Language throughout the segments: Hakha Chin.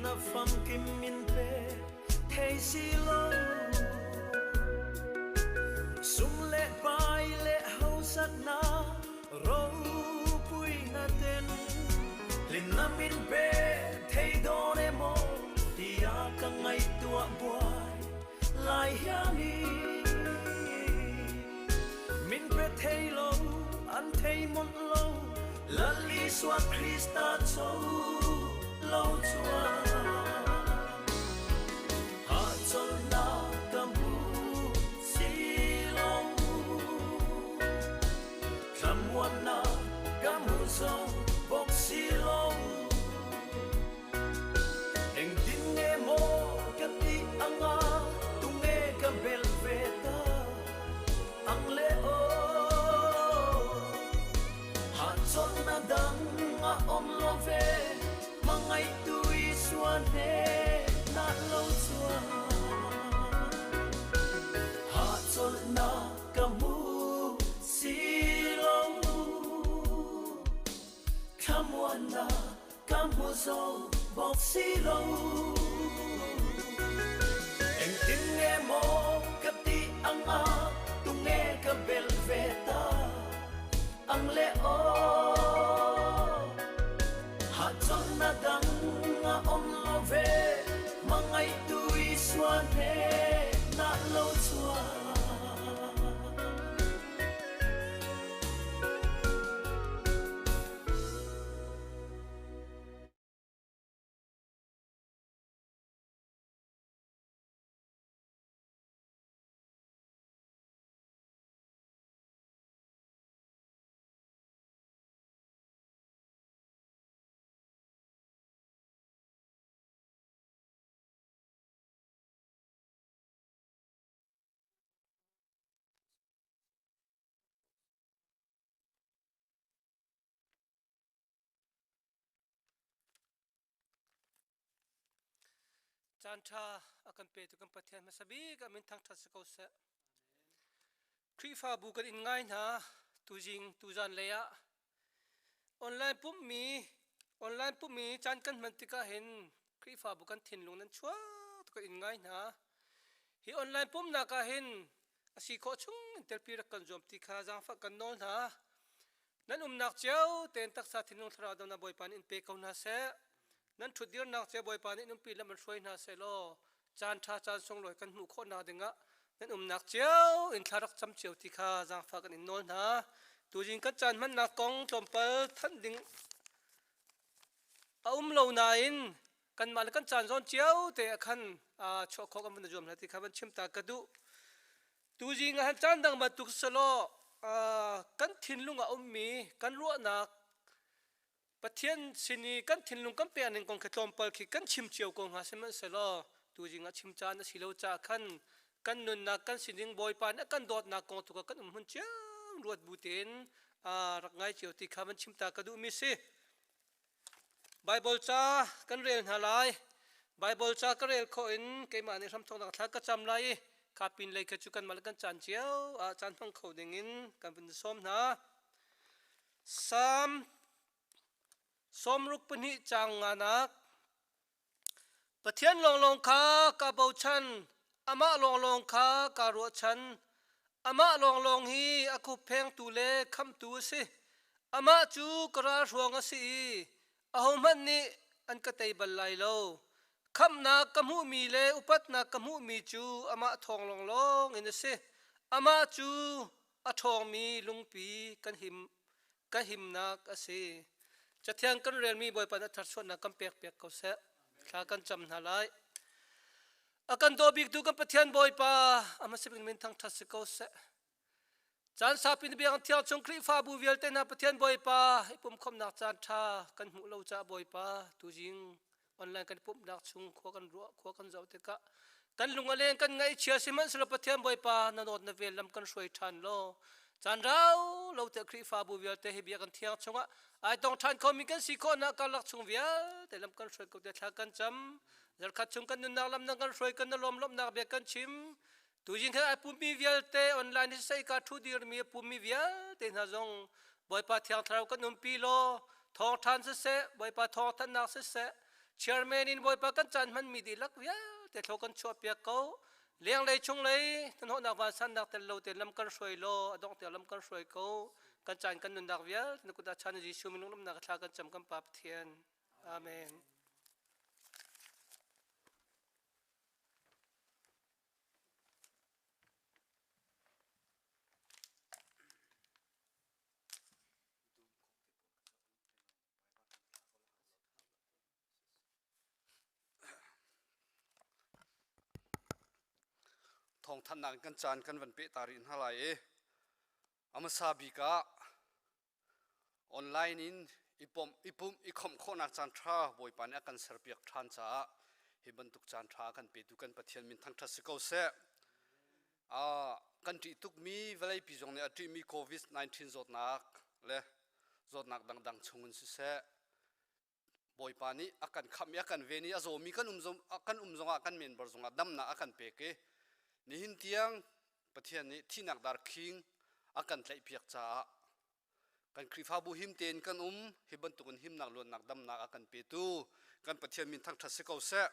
na famkim min pe thei si lo. Sum le pai le hausak na ropui na ten lin na min pe thei dawn emaw tia ka ngaihtuah buai lai hiani min pe thei lo an thei mawlh lo Lal Isua Krista cho lo chuan hahchawlhnak ka hmu si lo thlamuannak ka hmu zong bawk si lo Engtin nge maw ka ti anga tunge ka bel ve ta ang le aw Hahchawlhnak dang a um lo ve hmangaihtu Isua hnenah lo chuan Hahchawlhnak ka hmu si lo Thlamuannak ka hmu zo bawk si lo. Engtin nge maw ka ti anga tunge ka bel ve ta ang le aw Hahchawlhnak dang a um lo ve hmangaihtu Isua hnenah lo chuan. Caan ṭha a kan petu kan Pathian hmasa bik a min thangṭhat si ko seh. Khrihfabu kan in ngai hna tuzing tuzan lei ah online pumhmi online pumhmi caan kan hman tikah hin Khrihfabu kan thinlung nan chuak tuk kan in ngai hna. Hi online pumhnak ah hin a si khawh chung in telpi rak kan zuam ti kha zaangfah kan nawl hna. Nan umnak cio tein taksa thinlung thlarau damnak Bawipa nih in pe ko hna seh. Nan ṭhutdirnak cio Bawipa nih in umpi lam in hruai hna seh law caan ṭha caan sunglawi kan hmuh khawhnak dingah nan umnak cio in thla rak cam cio ti kha zaangfah kan in nawl hna. Tuzing kan caan hmannak kong tlawmpal thanh ding a um lo nain kanmah le kan caan zawn cio te ah khan chuah khawh kan van zuam hna ti kha van chim ta ka duh. Tuzing ah han caan dang bantuk selaw kan thinlung ah ummi kan ruahnak Pathian sin i kan thinlung kan pek ning kong khi tlawmpal khi kan chim cio ko hnga sihmanhsehlaw tuzing ah chim caan a si lo caah khan kan nunnak kan sining Bawipa nih a kan dawtnak kong tu kha kan um hmun cio ruat bu tein rak ngai cio ti kha van chim ta ka duhmi si. Baibal ca kan rel hna lai. Baibal ca ka rel khawh in keimah nih hramthawknak thla ka cam lai i kha pin lei kha cu kanmah le kan caan cio ah caan hmang kho ding in kan vun sawm hna. Salm 62 caang nganak Pathian lawnglawng kha ka bochan, amah lawnglawng kha kaa ruahchan. Amah lawnglawng hi a khupphengtu le khamhtu a si. Amah cu ka ralhruang a si i ahohmanh nih an ka tei bal lai lo. Khamhnak ka hmuhmi le upatnak ka hmuhmi cu amah thawng lawnglawng in a si. Amah cu a ṭhawngmi lungpi kan him ka himnak a si. Cathiang kan relmi Bawipa nih tharchuahnak kan pek piak ko seh. Thla kan cam hna lai. A kan daw biktu kan Pathian Bawipa a hmasa bik min thangṭhat si ko seh. Caan saupi na biakinn thiang chung Khrihfabu vialte hna Pathian Bawipa i pumkhawmnak caan ṭha kan hmuh lo caah Bawipa tuzing online kan pumhnak chung khua kan ruah khua kan zoh tikah kan lung a leng kan ngaihchia sihmanhsehlaw Pathian Bawipa na dawt na vel lam kan hruai ṭhan law caan rau lo te Khrihfabu vialte hi biakinn thiang chungah ai tong ṭhan khomi kan si khawhnak karlak chung vialte lam kan hruai ko te thla kan cam zarkhat chung kan nunnak lam na kan hruai kan na lawm lawmhnak bia kan chim tuzing khan ai pummi vialte online hi sei ka thu dirmi a pummi vialte hna zong Bawipa Thiang Thlarau kan umpi law thawngṭhan siseh Bawipa thawngthanhnak siseh. Chairman in Bawipa kan caan hmanmi dihlak vialte thlaw kan chuahpiak ko. Lenglei chunglei hnahnawhnak vansannak tel lo tein lam kan hruai law a dongh tiang lam kan hruai ko. Kan caan kan nunnak vialte na kut ah chan Jesuh minung lawmhnak thla kan cam kan Pa Pathian. Amen. Thawngthanhnak in kan caan kan van peh ta rih hna lai i a hmasa bik ah online in i pumh i pumh i khawmh khawhnak caan ṭha Bawipa nih a kan serpiak ṭhan caah hi bantuk caan ṭha a kan petu kan Pathian min thangṭhat si ko seh. Kan ṭih tukmi vawleipi zong nih a ṭihmi COVID-19 zawtnak le zawtnak dangdang chungin siseh Bawipa nih a kan khamh i a kan ven i a zawmi kan um zong kan um zongah kan member zongah damnak a kan pek i nihin tiang Pathian nih thihnak dar khing a kan tlaihpiak caah kan Khrihfabu him tein kan um hi bantukin himnak luatnak damnak a kan petu kan Pathian min thangṭhat si ko seh.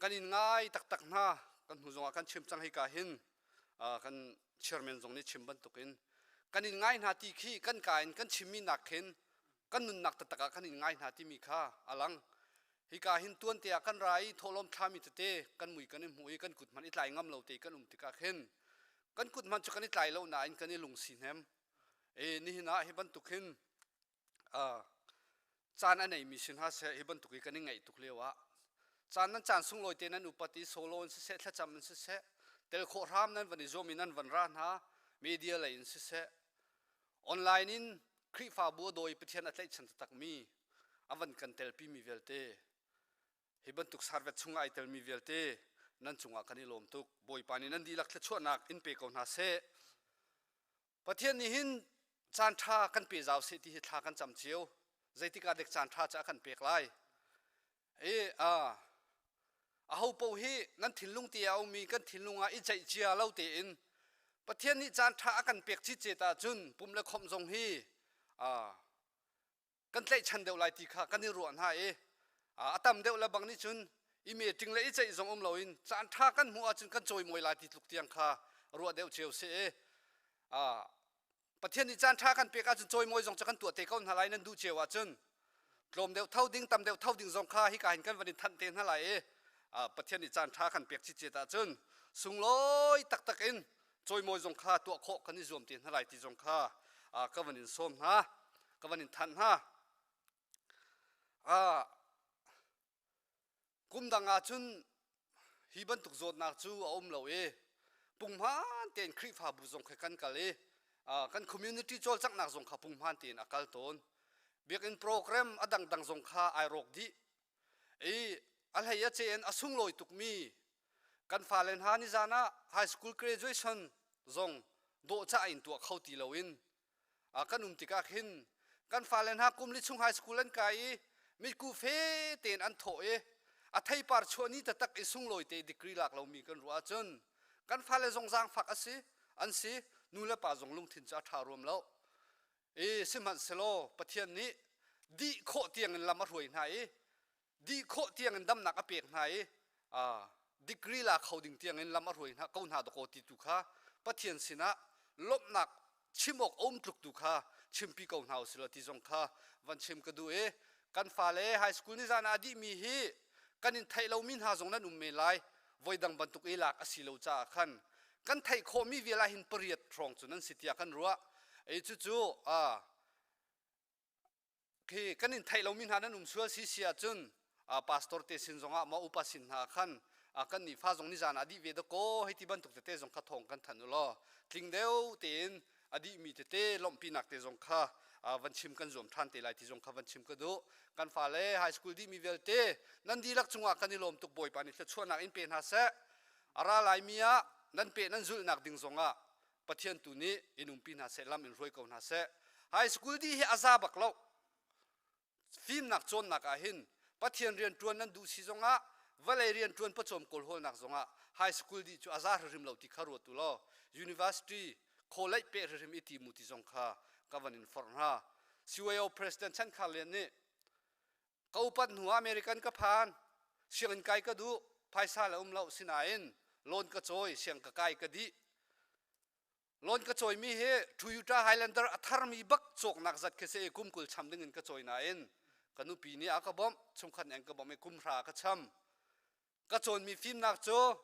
Kan in ngai taktak hna kan hnu zongah kan chim cang hika hin kan chairman zong nih chim bantukin kan in ngai hna ti khi kan ka in kan chimmi nak khin kan nunnak taktak ah kan in ngai hna timi kha a lang. Hika hin tuan te ah kan ra i thawhlawm thlami tete kan mui kan i hmuh i kan kut hmanh i tlai ngam lo te kan um tikah khin kan kut hmanh cu kan i tlai lo nain kan i lungsi hnem. E nihin ah hi bantuk hin caan a neimi si hna seh hi bantuk i kan i ngaih tuk lio ah caan nan caan sunglawi te nan upat i solo in siseh thlacam in siseh tel khawh hram nan van i zuam i nan van ra hna media lei in siseh online in Khrihfabu a dawi Pathian a tlaihchan taktakmi a van kan telpi mi vialte hi bantuk sarvet chungah ai telmi vialte nan cungah kan i lawm tuk Bawipa nih nan dihlak thluachuahnak in pe ko hna seh Pathian nih hin caan ṭha kan pe zau seh ti hi thla kan cam cio. Zeitik ah dek caan ṭha cu a kan pek lai. I aho paoh hi nan thinlung te ah a ummi kan thinlung ah i ceih cia lo tein Pathian nih caan ṭha a kan pek citcet ahcun pum le khawmh zong hi kan tlaihchan deuh lai ti kha kan i ruah hna i a tam deuh le bang nih cun i meeting le i ceih zong um loin caan ṭha kan hmuh ahcun kan cawimawi lai ti tluk tiang kha ruah deuh cio si i Pathian nih caan ṭha kan pek ahcun cawimawi zong cu kan tuah te ko hna lai nan duh cio ahcun tlawm deuh tho ding tam deuh tho ding zong kha hika hin kan van in thanh te hna lai i Pathian nih caan ṭha kan pek citcet ahcun sunglawi taktak in cawimawi zong kha tuah khawh kan i zuam te hna lai ti zong kha ka van in sawm hna ka van in thanh hna. Kum dang ah cun hi bantuk zawtnak cu a um lo i punghman tein Khrihfabu zong kha kan kal i kan community cawlcanghnak zong kha punghman tein a kal tawn. Biakinn program a dangdang zong kha ai rawk dih. I a hlei a ce in a sunglawi tukmi kan fale hna nizan ah high school graduation zong dawhcah in tuah kho ti loin kan um tikah khin kan fale hna kum li chung high school an kai i mitku fe tein an thawh i a theipar chuah ni taktak i sunglawi te degree lak lomi kan ruah ahcun kan fale zong zaangfak a si an si nu le pa zong lungthin cu a ṭha ruam lo i sihmanhsehlaw Pathian nih dih khawh tiangin lam a hruai hna i dih khawh tiangin damnak a pek hna i degree la kho ding tiangin lam a hruai hna ko hna dakaw ti tu kha Pathian sinah lawmhnak chim awk a um tluk tu kha chimpi ko hna usih ti zong kha van chim ka duh i kan fale high school ni zan ah a dihmi hi kan in theih lomi hna zong nan um men lai voidang bantuk i lak a si lo caah khan kan theih khawhmi vial ah hin pariat hrawng cu nan si tiah kan ruah i cucu khi kan in theih lomi hna nan um sual si si ahcun pastor te sin zongah maw upa sin hna khan kan nih fa zong nizan ah dih ve dakaw hei ti bantuk tete zong kha thawng kan thanh u law tling deuh tein a dihmi tete lawmhpinak te zong kha van chim kan zuam ṭhan te lai ti zong kha van chim ka duh kan fale high school dihmi vialte nan dihlak cungah kan i lawm tuk bawipa nih thluachuahnak in pe hna seh a ra laimi ah nan pe nan zulhnak ding zongah Pathian tu nih in umpi hna seh lam in hruai ko hna seh high school dih hi a za bak lo fimnak cawnnak ah hin Pathian rian ṭuan nan duh si zongah vawlei rian ṭuan pawcawm kawlhawlnak zongah high school dih cu a za hrimhrim lo ti kha ruat u law university college peh hrimhrim i ti mu ti zong kha ka van in forh hna CYO President Chan Khar Lian nih. Ka upat hnu ah American ka phan. Sianginn kai ka duh. Phaisa le um lo sinain loan ka cawi, siang ka kai ka dih. Loan ka cawimi hi Toyota Highlander a tharmi bak cawknak zat khi si i kum 20 cham ding in ka cawi nain ka nupi nih a ka bawmh, chungkhat nih an ka bawmh i kum hra ka cham. Ka cawnmi fimnak cu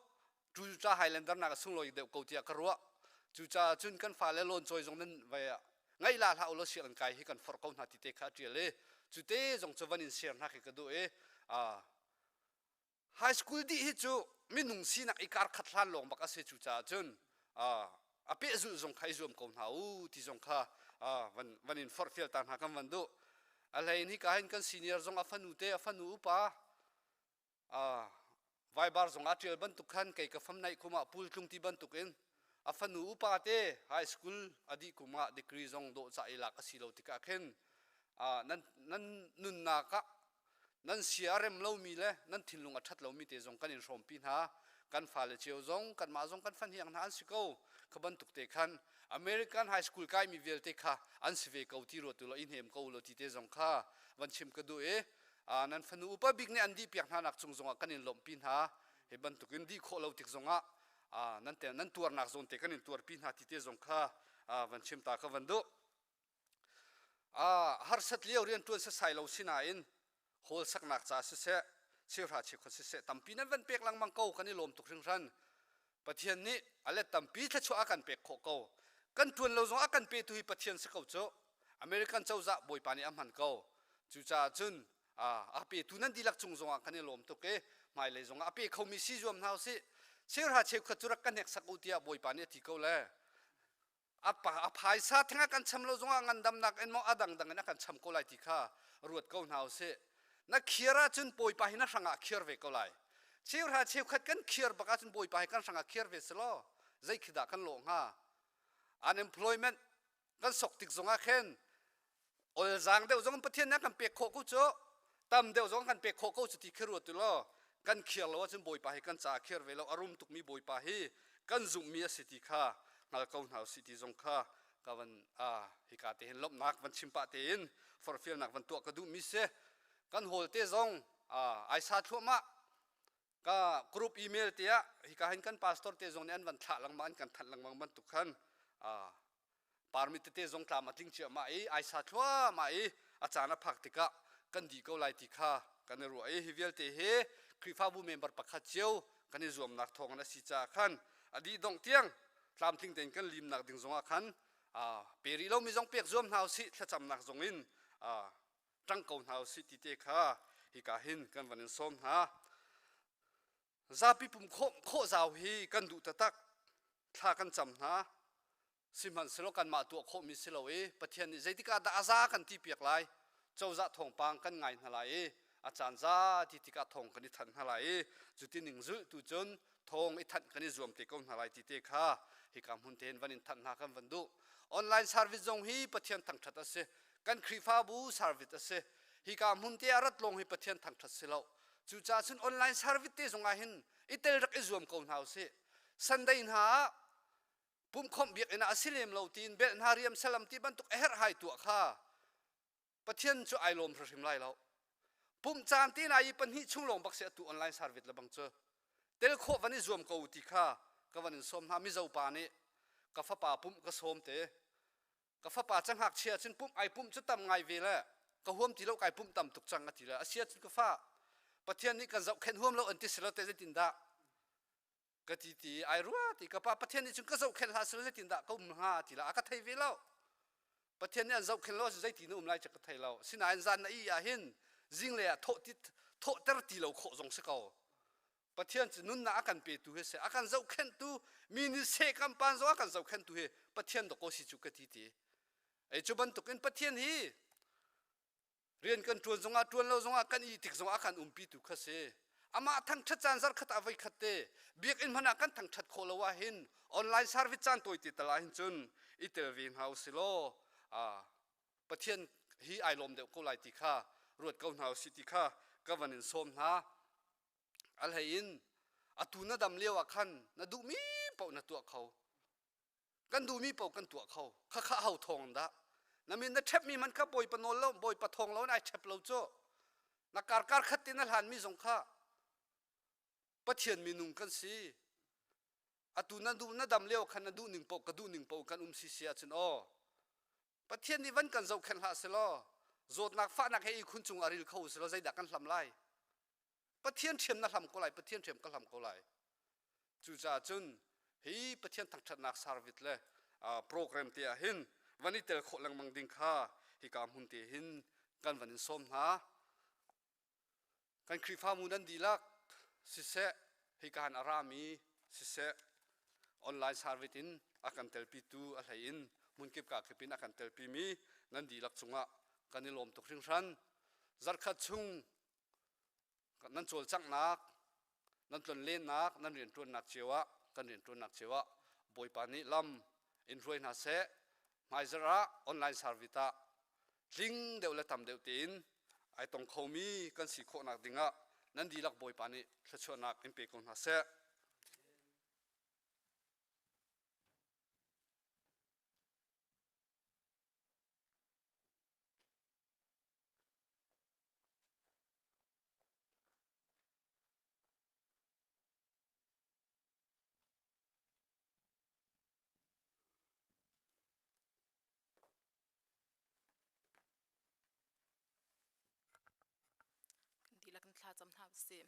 Toyota Highlander nak a sunglawi deuh ko tiah ka ruah. Cucaah cun kan fale loan cawi zong nan vai ah ngaih la hlah ulaw sianginn kai hi kan forh ko hna ti te kha a ṭial i cu te zong cu van in share hna khi ka duh i high school dih hi cu minung sinak i kar khat hlan lawng bak a si cucaah cun a pehzulh zong kha i zuam ko hna u ti zong kha van van in forhfial ta hna kan van duh. A hlei in hika hin kan senior zong a fanu te a fanu upa Viber zong ah ṭial bantuk khan kei ka fam naih kum ah pul tlung ti bantuk in a fanu upa te high school a dih kum ah degree zong dawhcah i lak a si lo tikah khin nan nan nunnak ah nan sia a rem lomi le nan thinlung a ṭhat lomi te zong kan in hrawmpi hna. Kan fale cio zong kanmah zong kan fahniang hna an si ko. Kha bantuk te khan American high school kaimi vialte kha an si ve ko ti ruat u law i hnem ko u law ti te zong kha van chim ka duh i nan fanu upa bik nih an dih piak hna nak cung zongah kan in lawmhpi hna. Hi bantukin dih khawh lo tik zongah nan te nan tuarnak zawn te kan in tuarpi hna ti te zong kha van chim ta ka van duh. Harsat lio rian ṭuan sasai lo sinain hawl saknak ca siseh cheuhra cheukhat siseh tampi nan van pek lengmang ko kan i lawm tuk hringhran. Pathian nih a let tampi thluachuah a kan pek khawh ko. Kan ṭuan lo zong a kan petu hi Pathian si ko cu. American cozah Bawipa nih a hman ko. Cucaah cun a petu nan dihlak cung zongah kan i lawm tuk i hmailei zongah a pe khomi si zuam hna usih. Cheuhra cheukhat cu rak ka hneksak u tiah Bawipa nih a ti ko le a phaisa theng a kan cham lo zongah ngandamnak in maw a dangdang in a kan cham ko lai ti kha ruat ko hna usih. Na khiar ahcun Bawipa hi na hrangah khiar ve ko lai. Cheuhra cheukhat kan khiar bak ahcun Bawipa hi kan hrangah khiar ve selaw zei khi dah kan lawh hnga? Unemployment kan sok tik zongah khin olzaang deuh zong Pathian nih a kan pek khawh ko cu tam deuh zong kan pek khawh ko cu ti khi ruat u law kan khiar lo ahcun Bawipa hi kan caah khiar ve lo a rum tukmi Bawipa hi kan zumhmi a si ti kha hngal ko hna usih ti zong kha ka van hika te hin lawmhnak van chim pah tein forhfialnak van tuah ka duhmi si. Kan hawl te zong ai sa thluahmah ka group email te ah hika hin kan pastor te zong nih an van thlah lengmang an kan thanh lengmang bantuk khan parmi tete zong tlam a tling ciahmah i ai sa thluahmah i a caan a phak tikah kan dih ko lai ti kha kan i ruah i hi vialte hi Khrihfabu member pakhat cio kan i zuamnak thawngin a si caah khan a dih dongh tiang tlamtling tein kan limnak ding zongah khan pe rih lomi zong pek zuam hna usih thlacamnak zong in ṭang ko hna usih ti te kha hika hin kan van in sawm hna. Zapi pum khawh khawh zau hi kan duh taktak thla kan cam hna. Sihmanhsehlaw kanmah tuah khawhmi si lo i Pathian nih zeitik ah dah a za kan ti piak lai? Cozah thawngpang kan ngai hna lai i a caan za ti tikah thawng kan i thanh hna lai i cuti ning zulh tu cun thawng i thanh kan i zuam te ko hna lai ti te kha hika hmun tein van in thanh hna kan van duh. Online service zong hi Pathian thangṭhat a si. Kan Khrihfabu service a si. Hika hmun te ah rat lawng hi Pathian thangṭhat si lo. Cucaah cun online service te zong ah hin i tel rak i zuam ko hna usih. Sunday hna ah pumhkhawmh biakinn ah a si lem lo tiin belh hna riam salam ti bantuk a herhhai tuah kha Pathian cu ai lawm hrimhrim lai lo. Pumh caan te na i pahnih chung lawng bak si atu online service le bang cu tel khawh van i zuam ko ti kha ka van in sawm hna. Mizo pa nih ka fapa pumh ka sawm te ka fapa ca ngakchia cun pumh ai pumh cu tam ngai ve le ka huam ti lo kai pumh tam tuk cang a ti le a sia cun ka fa Pathian nih kan zohkhenh huam lo an ti si lo te zeitin dah ka ti ti ai rua ti ka pa Pathian nih cun ka zohkhenh hlah selaw zeitin dah ka um hnga ti la a ka thei ve lo Pathian nih an zohkhenh lo zeiti na um lai cu ka thei lo sinain zan na ih ah hin zinglei ah thawh ti thawhter ti lo khawh zong si ko Pathian cu nunnak a kan petu hi si a kan zohkhenhtu mi nih seh kan pan zong a kan zohkhenhtu hi Pathian dawk ko si cu ka ti ti ei cu bantukin Pathian hi Rian kan ṭuan zongah ṭuan lo zongah kan ih tik zongah a kan umpitu kha si. Amah thangṭhat caan zarkhat ah voikhat te biakinn hmanh ah kan thangṭhat khawh lo ahhin online service caan tawite tal ahhin cun i tel ve hna usih law Pathian hi ai lawm deuh ko lai ti kha ruat ko hna usih ti kha ka van in sawm hna. A hlei in atu na dam lio ah khan na duhmi paoh na tuah kho. Kan duhmi paoh kan tuah kho. Khakha ho thawng dah? Na min na ṭhepmi man kha Bawipa nawl lo, Bawipa thawng lo in ai ṭhep lo cu. Na kar kar khat te na hlanmi zong kha Pathian minung kan si. Atu na duh na dam lio khan na duh ning paoh ka duh ning paoh kan um si si ahcun aw Pathian nih van kan zohkhenh hlah selaw zawtnak fahnak he ihkhun cung a ril kho selaw zeidah kan hlam lai? Pathian ṭhiam na hlam ko lai, Pathian ṭhiam ka hlam ko lai. Cucaah cun hi Pathian thangṭhatnak service le program te ah hin van i tel khawh lengmang ding kha hika hmun te hin kan van in sawm hna. Kan Khrihfamu nan dihlak siseh, hika han a rami siseh, online service in a kan telpitu a hlei in hmunkip ka kip in a kan telpimi nan dihlak cungah kan i lawm tuk hringhran. Zarhkhat chung nan cawlcanghnak, nan tlonlennak, nan rianṭuannak cio ah, kan rianṭuannak cio ah Bawipa nih lam in hruai hna seh. Hmaizarh ah online service ah tling deuh le tam deuh tein ai tong khomi kan si khawhnak dingah nan dihlak Bawipa nih thluachuahnak in pe ko hna seh. Kan dihlak in thla cam hna usih.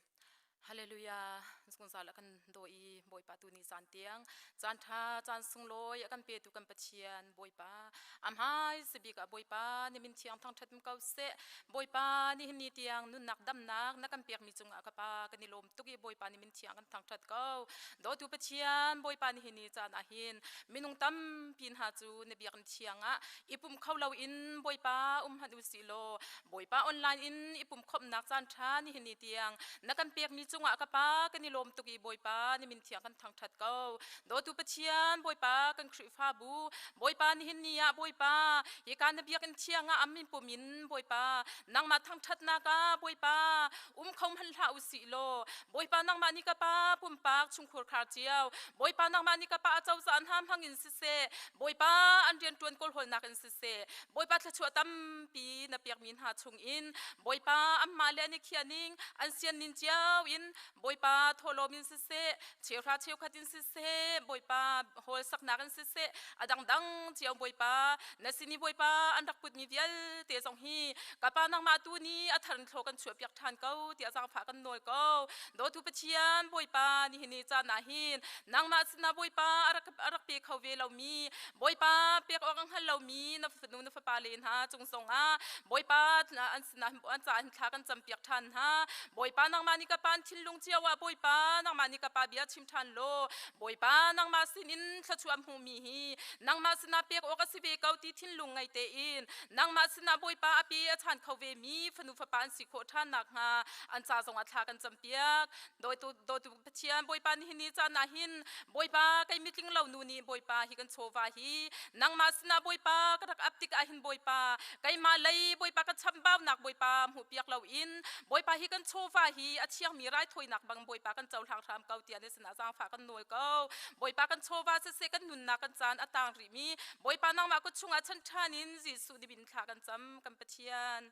Hallelujah. Zungzal a kan daw i Bawipa tu ni caan tiang caan ṭha caan sunglawi a kan petu kan Pathian Bawipa a hmai bik ah Bawipa ni min thiang thangṭhat ko seh. Bawipa nihin ni tiang nunnak damnak na kan pekmi cungah ka pa kan i lawm tuk i Bawipa ni min thiang kan thangṭhat ko. Dawtu Pathian Bawipa nihin ni caan ah hin minung tampi hna cu na biakinn thiang ah i pum kho loin Bawipa um hmanh u sih law Bawipa online in i pum khawmhnak caan ṭha nihin ni tiang na kan pekmi cungah ka pa kan i lawm tuk i Bawipa ni min thiang kan thangṭhat ko. Dawtu Pathian Bawipa kan Khrihfabu Bawipa nihin ni ah Bawipa hika na biakinn thiang ah amin pum in Bawipa nangmah thangṭhatnak ah Bawipa um kho hmanh hlah u sih law Bawipa nangmah nih ka pa pumpak chungkhur khar cio Bawipa nangmah nih ka pa acozah hna hmang in siseh Bawipa an rianṭuan kawlhawlnak in siseh Bawipa thluachuah tampi na pekmi hna chungin Bawipa anmah le an i khiahning an siannin cio in Bawipa thawhlawm in siseh cheuhra cheukhat in siseh Bawipa hawl saknak in siseh a dangdang cio Bawipa na sin i Bawipa an rak putmi vialte zong hi ka pa nangmah tu nih a thar in thlaw kan chuahpiak ṭhan ko tiah zaangfah kan nawl ko dawtu Pathian Bawipa nihin ni caan ah hin nangmah sinah Bawipa a rak a rak pe kho ve lomi Bawipa pek awk a hngal lomi na fanu na fapa le hna cung zongah Bawipa an sinah an caah hin thla kan campiak ṭhan hna Bawipa nangmah nih ka pa an thinlung cio ah Bawipa nangmah nih ka pa bia chim ṭhan law Bawipa nangmah sinin thluachuah hmuhmi hi nangmah sinah pek awk a si ve ko ti thinlung ngei tein nangmah sinah Bawipa a pe a chan kho ve mi fanu fapa an si khawh ṭhan nakhnga an ca zongah thla kan campiak dawtu dawtu Pathian Bawipa nihin ni caan ah hin Bawipa kei mitling lo nu nih Bawipa hi kan chawva hi nangmah sinah Bawipa ka rak ap tik ah hin Bawipa keimah lei Bawipa ka chambaunak Bawipa hmuhpiak loin Bawipa hi kan chawva hi a thiangmi raithawinak bang Bawipa kan cohlang hram ko tiah na sinah zaangfah kan nawl ko Bawipa kan chawva siseh kan nunnak kan caan a tang rihmi Bawipa nangmah kut chungah chan ṭhan in Jesuh dibin thla kan cam kan Pathian.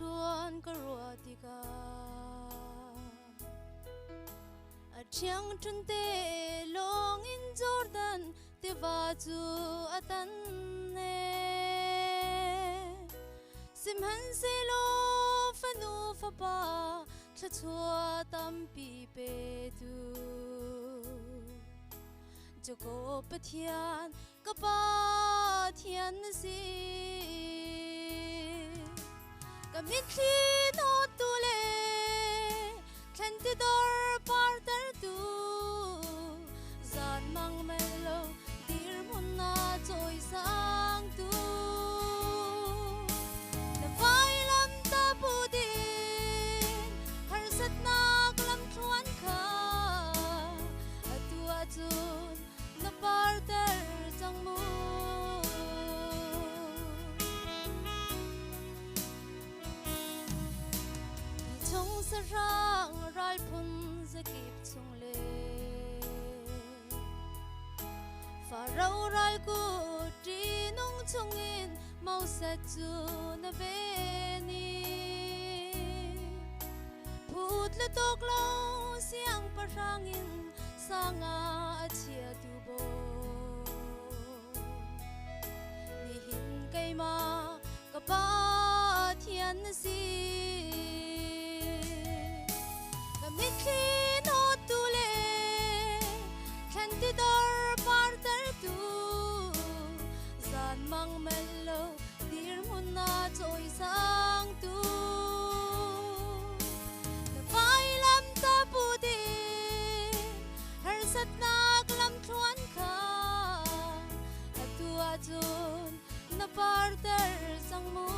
Lamthluan ka ruah tikah a ṭhiangṭhun te lawng in Jordan tiva cu a tan ne. Sihmanhsehlaw fanu fapa thluachuah tampi petu Jakob Pathian ka Pathian na si. Ka mitthli hnawttu le thlen tidor partertu zan mang mel lo dirhmun na cawisangtu na vailam ta put in harsatnak lamthluan kha atu ahcun na parter cang mu. Ti chung sahrang ral phun zakip chung le Faro ral kut ṭihnung chungin Moses cu na ven i Phut le tuk lo siangpahrang in sanga a chiatu bawi. Nihin keimah ka Pathian na si. Ka mitthli hnawttu le thlen tidor partertu zan mang mel lo dirhmun na cawisangtu na vailam ta put in harsatnak lamthluan kha atu ahcun na parter cang mu.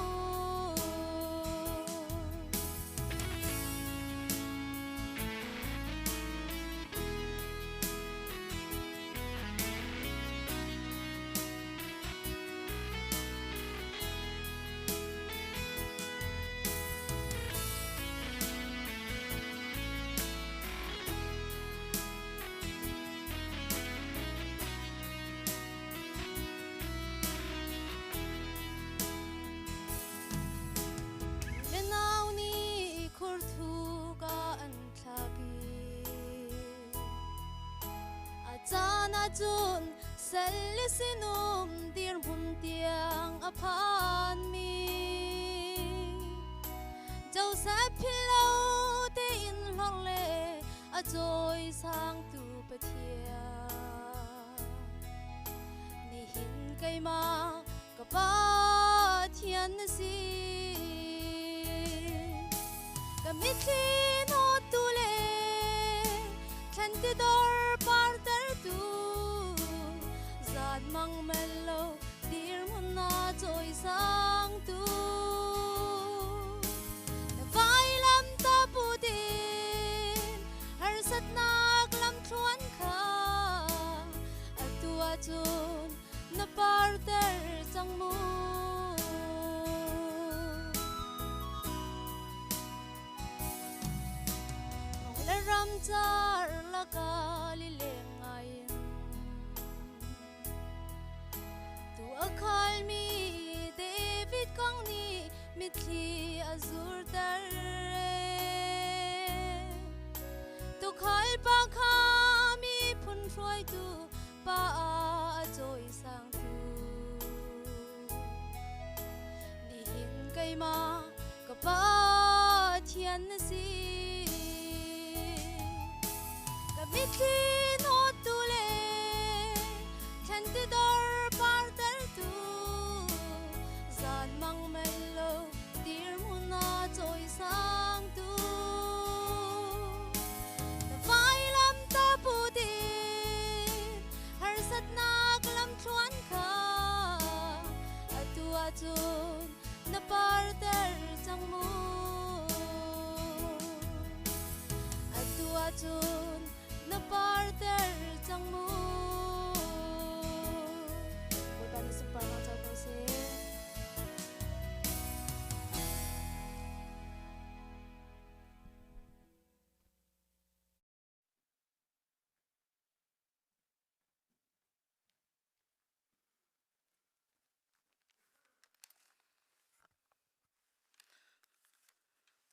Minau nih khurthu ka an thlak i a caan ahcun sal le sinum dirhmun tiang a phanmi Joseph philh lo tein hlorh le a cawisangtu Pathian. Nihin keimah ka Pathian na si. Ka mitthli hnawttu le thlen tidor partertu zan mang mel lo dirhmun na cawisangtu na vailam ta put in harsatnak lamthluan kha atu ahcun na parter cang mu. Thong le ram car laka lileng ngai in tu a khalmi David kong nih mitthli a zurter. Tukhal pa kha miphun hruaitu pa a cawisangtu. Nihin keimah ka Pathian na si. Ka mitthli hnawttu le thlen tidor partertu zan mang mel lo dirhmun a cawisangtu na vailam ta put in harsatnak lamthluan kha atu ahcun na parter cang mu. Atu ahcun na parter cang mu. Bawipa nih sunparnak co ko seh.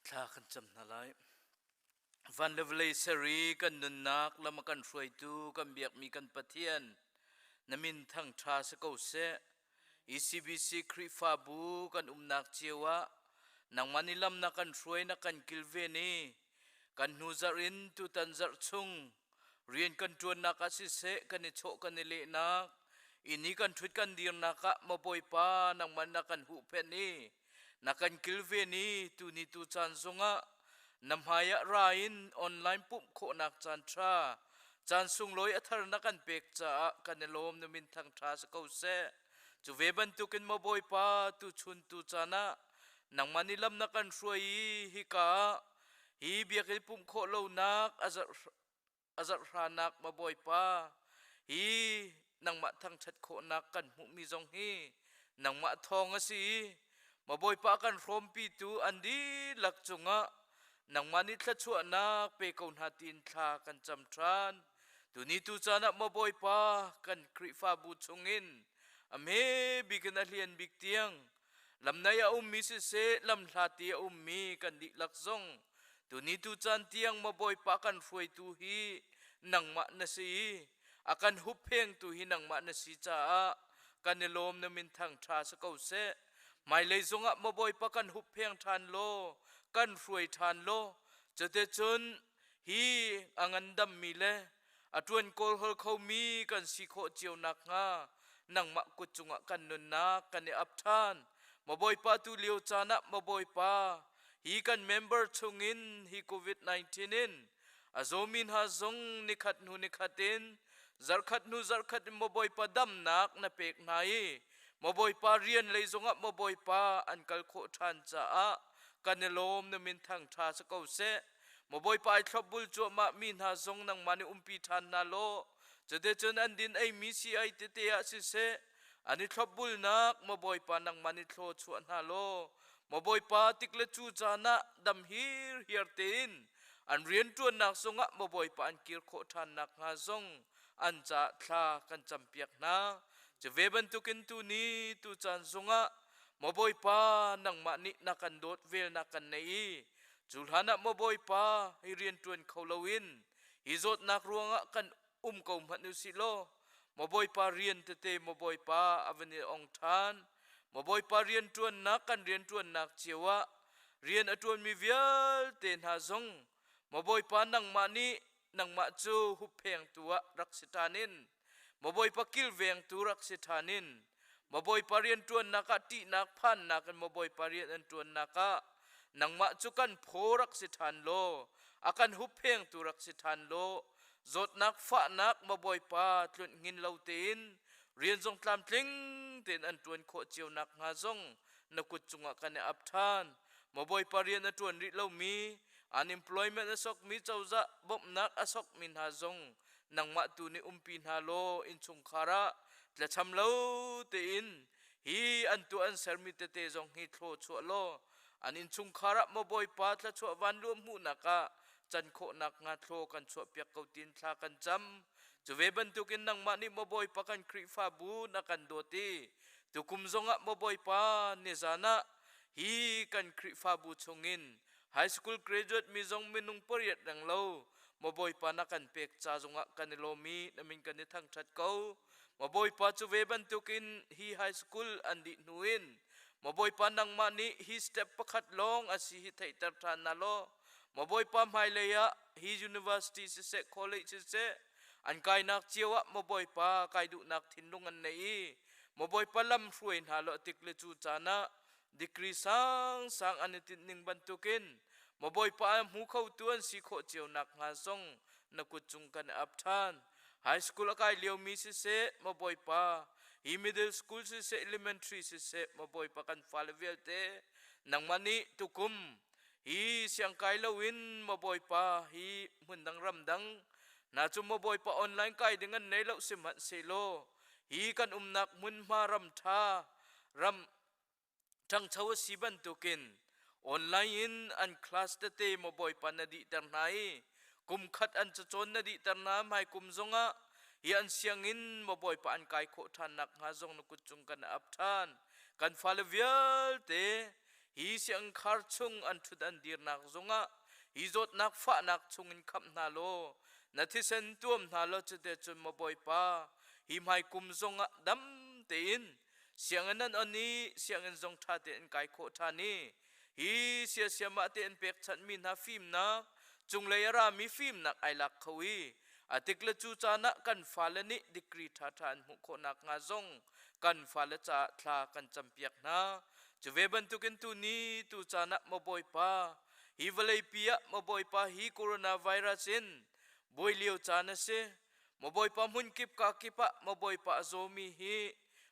Thla kan cam hna lai. Van le vawlei ser i kan nunnak lam a kan hruaitu kan biakmi kan Pathian, na min thangṭha si ko seh. ECBC Khrihfabu kan umnak cio ah nangmah nih lam na kan hruai na kan kilven i kan hnu zarh in tutan zarh chung rian kan ṭuannak ah siseh kan i chawh kan i lehnak inn i kan ṭhut kan dirnak ah maw Bawipa nangmah na kan huhphenh i na kan kilven i tuni tu caan zongah na hmaiah ra in online pumh khawhnak caan ṭha caan sunglawi a thar na kan pek caah kan i lawm na min thangṭha si ko seh cu ve bantukin maw Bawipa tuchun tu caan ah nangmah nih lam na kan hruai i hika ah hi biakinn pumh khawh lonak a zarhranak ma Bawipa hi nangmah thangṭhat khawhnak kan hmuhmi zong hi nangmah thawng a si i ma Bawipa kan hrawmpitu an dihlak cungah nangmah nih thluachuahnak pe ko hna tiin thla kan cam ṭhan. Tuni tu caan ah maw Bawipa kan Khrihfabu chungin a hme bik in a hlian bik tiang lamnai a ummi siseh lamhlat i a ummi kan dihlak zong tuni tu caan tiang maw Bawipa kan hruaitu hi nangmah na si i a kan hupphengtu hi nangmah na si caah kan i lawm na min thang ṭha si ko seh hmailei zongah maw Bawipa kan huppheng ṭhan law kan hruai ṭhan law cuticun hi a ngandammi le a ṭuan kawlhawl khomi kan si khawh cio nakhnga nangmah kut cungah kan nunnak kan i ap ṭhan. Maw Bawipa tu lio caan ah maw Bawipa hi kan member chungin hi COVID-19 in a zawmi hna zong nikhat hnu nikhat in zarkhat hnu zarkhat in maw Bawipa damnak na pek hna i maw Bawipa rian lei zongah maw Bawipa an kal khawh ṭhan caah kan i lawm na min thangṭha si ko seh. Maw Bawipa ai thlopbul cuahmah mi hna zong nangmah nih umpi ṭhan hna law cuticun an din eimi si ai tete ah siseh an i thlopbulnak maw Bawipa nangmah nih thlaw chuah hna law maw Bawipa tik le cu caan ah dam hirhiar tein an rianṭuannak zongah maw Bawipa an kir khawh ṭhan nakhnga zong an caah thla kan campiak hna. Cu ve bantukin tuni tu caan zongah maw Bawipa nangmah nih na kan dawt velnak kan nei i Cu hlanah maw Bawipa hi rian ṭuan kho loin hi zawtnak ruangah kan um ko hmanh u sih law maw Bawipa rian tete maw Bawipa a van i ong ṭhan. Maw Bawipa rian ṭuannak kan rian ṭuannak cio ah rian a ṭuanmi vialte hna zong maw Bawipa nangmah nih nangmah cu hupphengtu ah rak si ṭhan in maw Bawipa kilvengtu rak si ṭhan in maw Bawipa rianṭuannak ah ṭihnak phannak in maw Bawipa rian an ṭuannak ah nangmah cu kan phaw rak si ṭhan law a kan hupphengtu rak si ṭhan law zawtnak fahnak maw Bawipa tlunh hngin lo tein rian zong tlamtling tein an ṭuan khawh cio nakhnga zong na kut cungah kan i ap ṭhan maw Bawipa rian a ṭuan rih lomi unemployment a sokmi cozah bawmhnak a sokmi hna zong nangmah tu nih umpi hna law innchungkhar ah tlacham lo tein hi an tuah an sermi tete zong hi thlaw chuah law an innchungkhar ah maw Bawipa thluachuah vanluah hmuhnak ah can khawhnak hnga thlaw kan chuahpiak ko tin thla kan cam cu ve bantukin nangmah nih maw Bawipa kan Khrihfabu na kan dawt i tukum zongah maw Bawipa nizan ah hi kan Khrihfabu chungin High school graduate mi zong minung pariat reng lo maw Bawipa na kan pek ca zongah kan i lawm i na min kan i thangṭhat ko. Maw Bawipa cu ve bantukin hi high school an dih hnu in maw Bawipa nangmah nih hi step pakhat lawng a si hi theihter ṭhan na law maw Bawipa hmailei ah hi university siseh college siseh an kainak cio ah maw Bawipa kai duhnak thinlung an nei i maw Bawipa lam hruai hna law tik le cu caan ah Degree sangsang an i tinh ning bantukin maw Bawipa a hmu khotu an si khawh cio nakhnga zong na kut cung kan i ap ṭhan. High school a kai liomi siseh, maw Bawipa, hi middle school siseh, elementary siseh, maw Bawipa kan fale vialte, nangmah nih tukum hi siangkai loin maw Bawipa hi hmundang ramdang na cu maw Bawipa online kai ding an nei lo sihmanhsehlaw hi kan umnak hmunhma ram ṭha ram ṭhangcho a si bantukin online in an class tete maw Bawipa na dihter hna i kum khat an cacawn na dihter hna hmai kum zongah hi an sianginn maw Bawipa an kai khawh ṭhan nakhnga zong na kut cung kan ap ṭhan kan fale vialte. Hi siangkhar chung an ṭhut an dirnak zongah hi zawtnak fahnak chungin khamh hna law na thisen tuam hna law cute cun maw Bawipa hi hmaikum zongah dam tein sianginn an on i sianginn zong ṭha tein kai khawh ṭhan i hi siasiamah te an pekchanhmi hna fimnak cunglei a rami fimnak ai lak kho i a tik le cu caan ah kan fale nih degree ṭhaṭha an hmuh khawh nakhnga zong kan fale caah thla kan campiak hna. Cu ve bantukin tuni tu caan ah maw Bawipa hi vawleipi ah maw Bawipa hi coronavirus in buai lio caan a si. Maw Bawipa hmun kip ka kip ah maw Bawipa a zawmi hi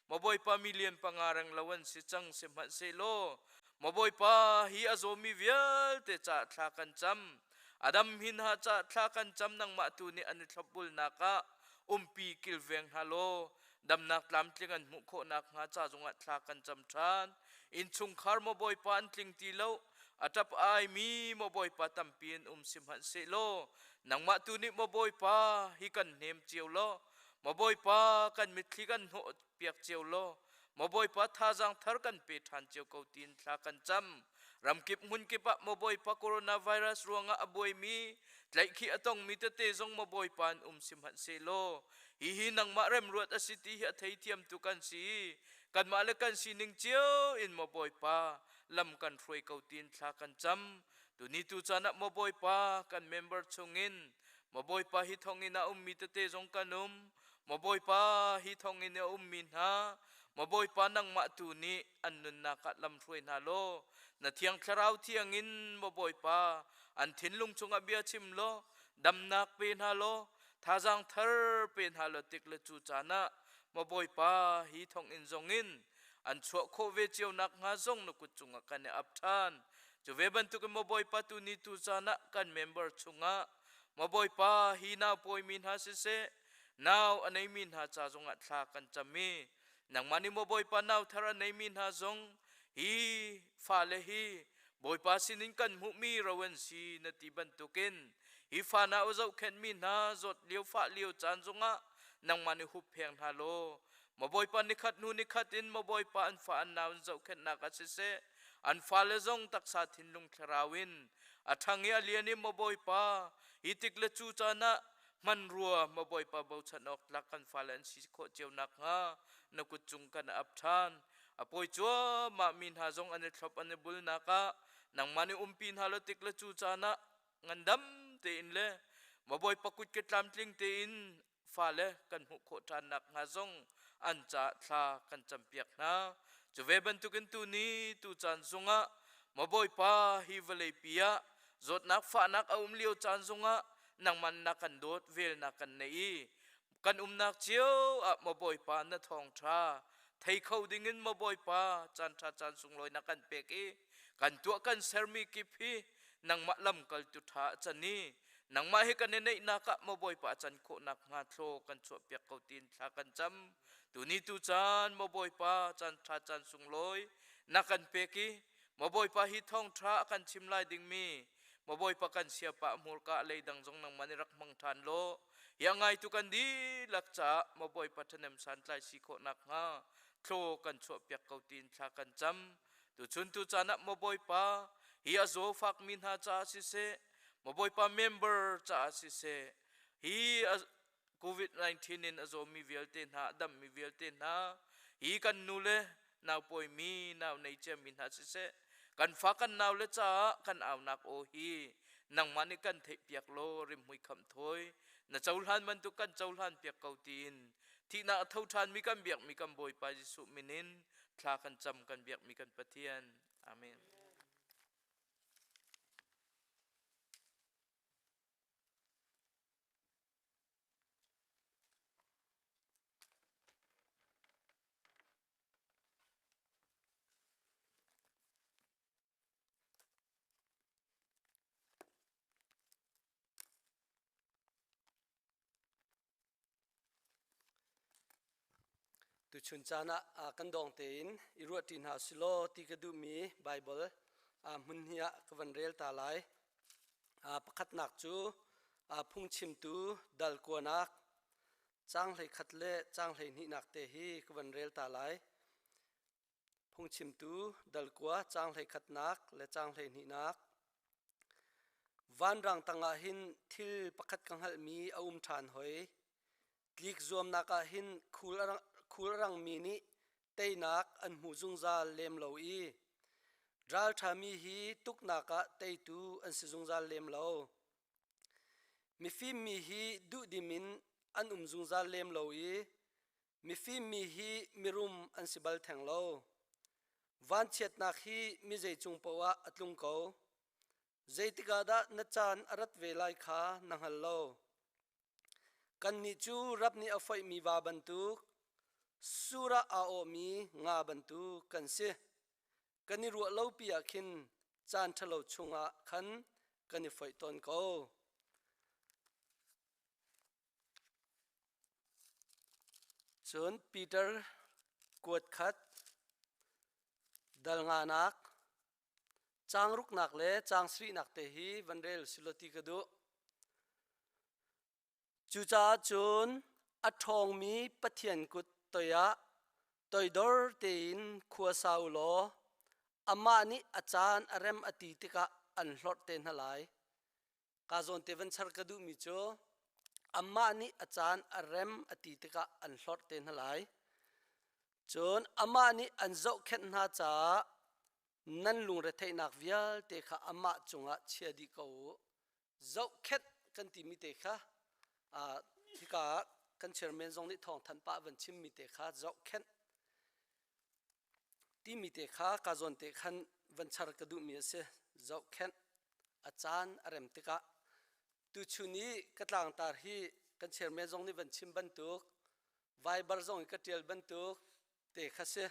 maw Bawipa million panga reng lo an si cang sihmanhsehlaw maw Bawipa hi a zawmi vialte caah thla kan cam. Adam hin ha ca thla kan cam nangmah tu nih an i thlopbulnak ah umpi kilveng hna law damnak tlamtling an hmuh khawh nakhnga ca zongah thla kan cam ṭhan. Innchungkhar maw Bawipa an tling ti lo, a ṭap ai mi maw Bawipa tampi an um sihmanhsehlaw nangmah tu nih maw Bawipa hi kan hnem cio law maw Bawipa kan mitthli kan hnawh piak cio law maw Bawipa thazaang thar kan pe ṭhan cio ko tiin thla kan cam. Ramkip hmunkip ah maw Bawipa coronavirus ruangah a buaimi tlaihkhih a tongmi tete zong maw Bawipa an um sihmanhsehlaw hihi nangmah remruat a si ti hi a theithiamtu kan si. Kanmah le kan sining cio in maw Bawipa lam kan hruai ko tiin thla kan cam. Tuni tu caan ah maw Bawipa kan member chungin maw Bawipa hi thonginn ah ummi tete zong kan um. Maw Bawipa hi thonginn i a ummi hna maw Bawipa nangmah tu nih an nunnak ah lam hruai hna law na thiang thlarau thiangin maw Bawipa an thinlung chungah bia chim law damnak pe hna law thazaang thar pe hna law tik le cu caan ah maw Bawipa hi thonginn zongin an chuah khawh ve cio nakhnga zong na kut cungah kan i ap ṭhan. Cu ve bantukin maw Bawipa tu ni tu caan ah kan member chungah maw Bawipa hi nau pawimi hna siseh nau a neimi hna ca zongah thla kan cam i nangmah nih maw Bawipa nau thar a neimi hna zong hi fale hi Bawipa sinin kan hmuhmi ro an si na ti bantukin hi fa nau a zohkhenhmi hna zawt lio fah lio caan zongah nangmah nih huppheng hna law maw Bawipa nikhat hnu nikhat in maw Bawipa an fa an nau an zohkhenhnak ah siseh an fale zong taksa thinlung thlarau in a ṭhang i a lian i maw Bawipa hi tik le cu caan ah hmanrua maw Bawipa bochan awk tlak kan fale an si khawh cio nakhnga na kut cung kan ap ṭhan. A pawi cuahmah mi hna zong an i thlop an i bulnak ah nangmah nih umpi hna law tik le cu caan ah ngandam tein le maw Bawipa kut ke tlamtling tein fale kan hmuh khawh ṭhan nakhnga zong an caah thla kan campiak hna. Cu ve bantukin tuni tu caan zongah maw Bawipa hi vawleipi ah zawtnak fahnak a um lio caan zongah nangmah na kan dawt velnak kan nei i kan umnak cio ah maw Bawipa na thawngṭha thei kho dingin maw Bawipa caan ṭha caan sunglawi na kan pek i kan tuah kan sermi kip hi nangmah lamkaltu ṭha a can i nangmah he kan i neihnak ah maw Bawipa a can khawh nakhnga thlaw kan chuahpiak ko tiin thla kan cam. Tuni tu caan maw Bawipa caan ṭha caan sunglawi na kan pek i maw Bawipa hi thawngṭha a kan chim lai dingmi maw Bawipa kan siapa hmurka leidang zong nangmah nih rak hmang ṭhan law hi a ngaitu kan dihlak caah maw Bawipa ṭhahnem santlai si khawh nakhnga thlaw kan chuahpiak ko tiin thla kan cam. Tuchun tu caan ah maw Bawipa hi a zaw fakmi hna caah siseh maw Bawipa member caah siseh hi COVID-19 in a zawmi vialte hna a dammi vialte hna hi kan nu le nau pawimi nau nei ciami hna siseh kan fa kan nau le caah kan aunak aw hi nangmah nih kan theihpiak law rimhmui khamh thawi na cohlan bantuk kan cohlan piak ko tiin thihnak a tho ṭhanmi kan biakmi kan Bawipa Jesuh min in thla kan cam kan biakmi kan Pathian. Amen. Tuchun caan ah kan dawng tein i ruahṭi hna usilaw ti ka duhmi Baibal hmun hi ah ka van rel ta lai. Pakhatnak cu phungchimtu dal kuanak caang 11 le caang 12nak te hi ka van rel ta lai. Phungchimtu dal kua caang hleikhatnak le caang hleihnihnak. Vanrang tangah hin thil pakhat ka hngalhmi a um ṭhan hoi. Tlik zuamnak ah hin khul a rangmi nih teinak an hmu zungzal lem lo i ralṭhami hi tuknak ah teitu an si zungzal lem lo. Mifim mi hi duhdim in an um zungzal lem lo i mifim mi hi mirum an si bal theng lo. Vanchiatnak hi mi zei cung paoh ah a tlung ko. Zeitik ah dah na caan a rat ve lai kha na hngal lo. Kannih cu rap nih a foihmi va bantuk, sur ah aa awhmi nga bantuk kan si. Kan i ruah lopi ah khin caan ṭhalo chungah khan kan i foih tawn ko. Cun Peter kuat khat dal nganak caang ruknak le caang sarihnak te hi van rel silo ti ka duh. Cucaah cun a ṭhawngmi Pathian kut toiah toidor tein khua sa u law amah nih a caan a rem a ti tikah an hlorh te hna lai. Ka zawn te van char ka duhmi cu amah nih a caan a rem a ti tikah an hlorh te hna lai. Cun amah nih an zohkhenh hna caah nan lungretheihnak vialte kha amah cungah chia dih ko u. Zohkhenh kan timi te kha hika ah kan chairman zong nih thawngthanh pah van chimmi te kha zohkhenh timi te kha ka zawn te khan van char ka duhmi a si. Zohkhenh a caan a rem tikah tuchun i ka tlangtar hi kan chairman zong nih van chim bantuk Viber zong i ka ṭial bantuk te kha si.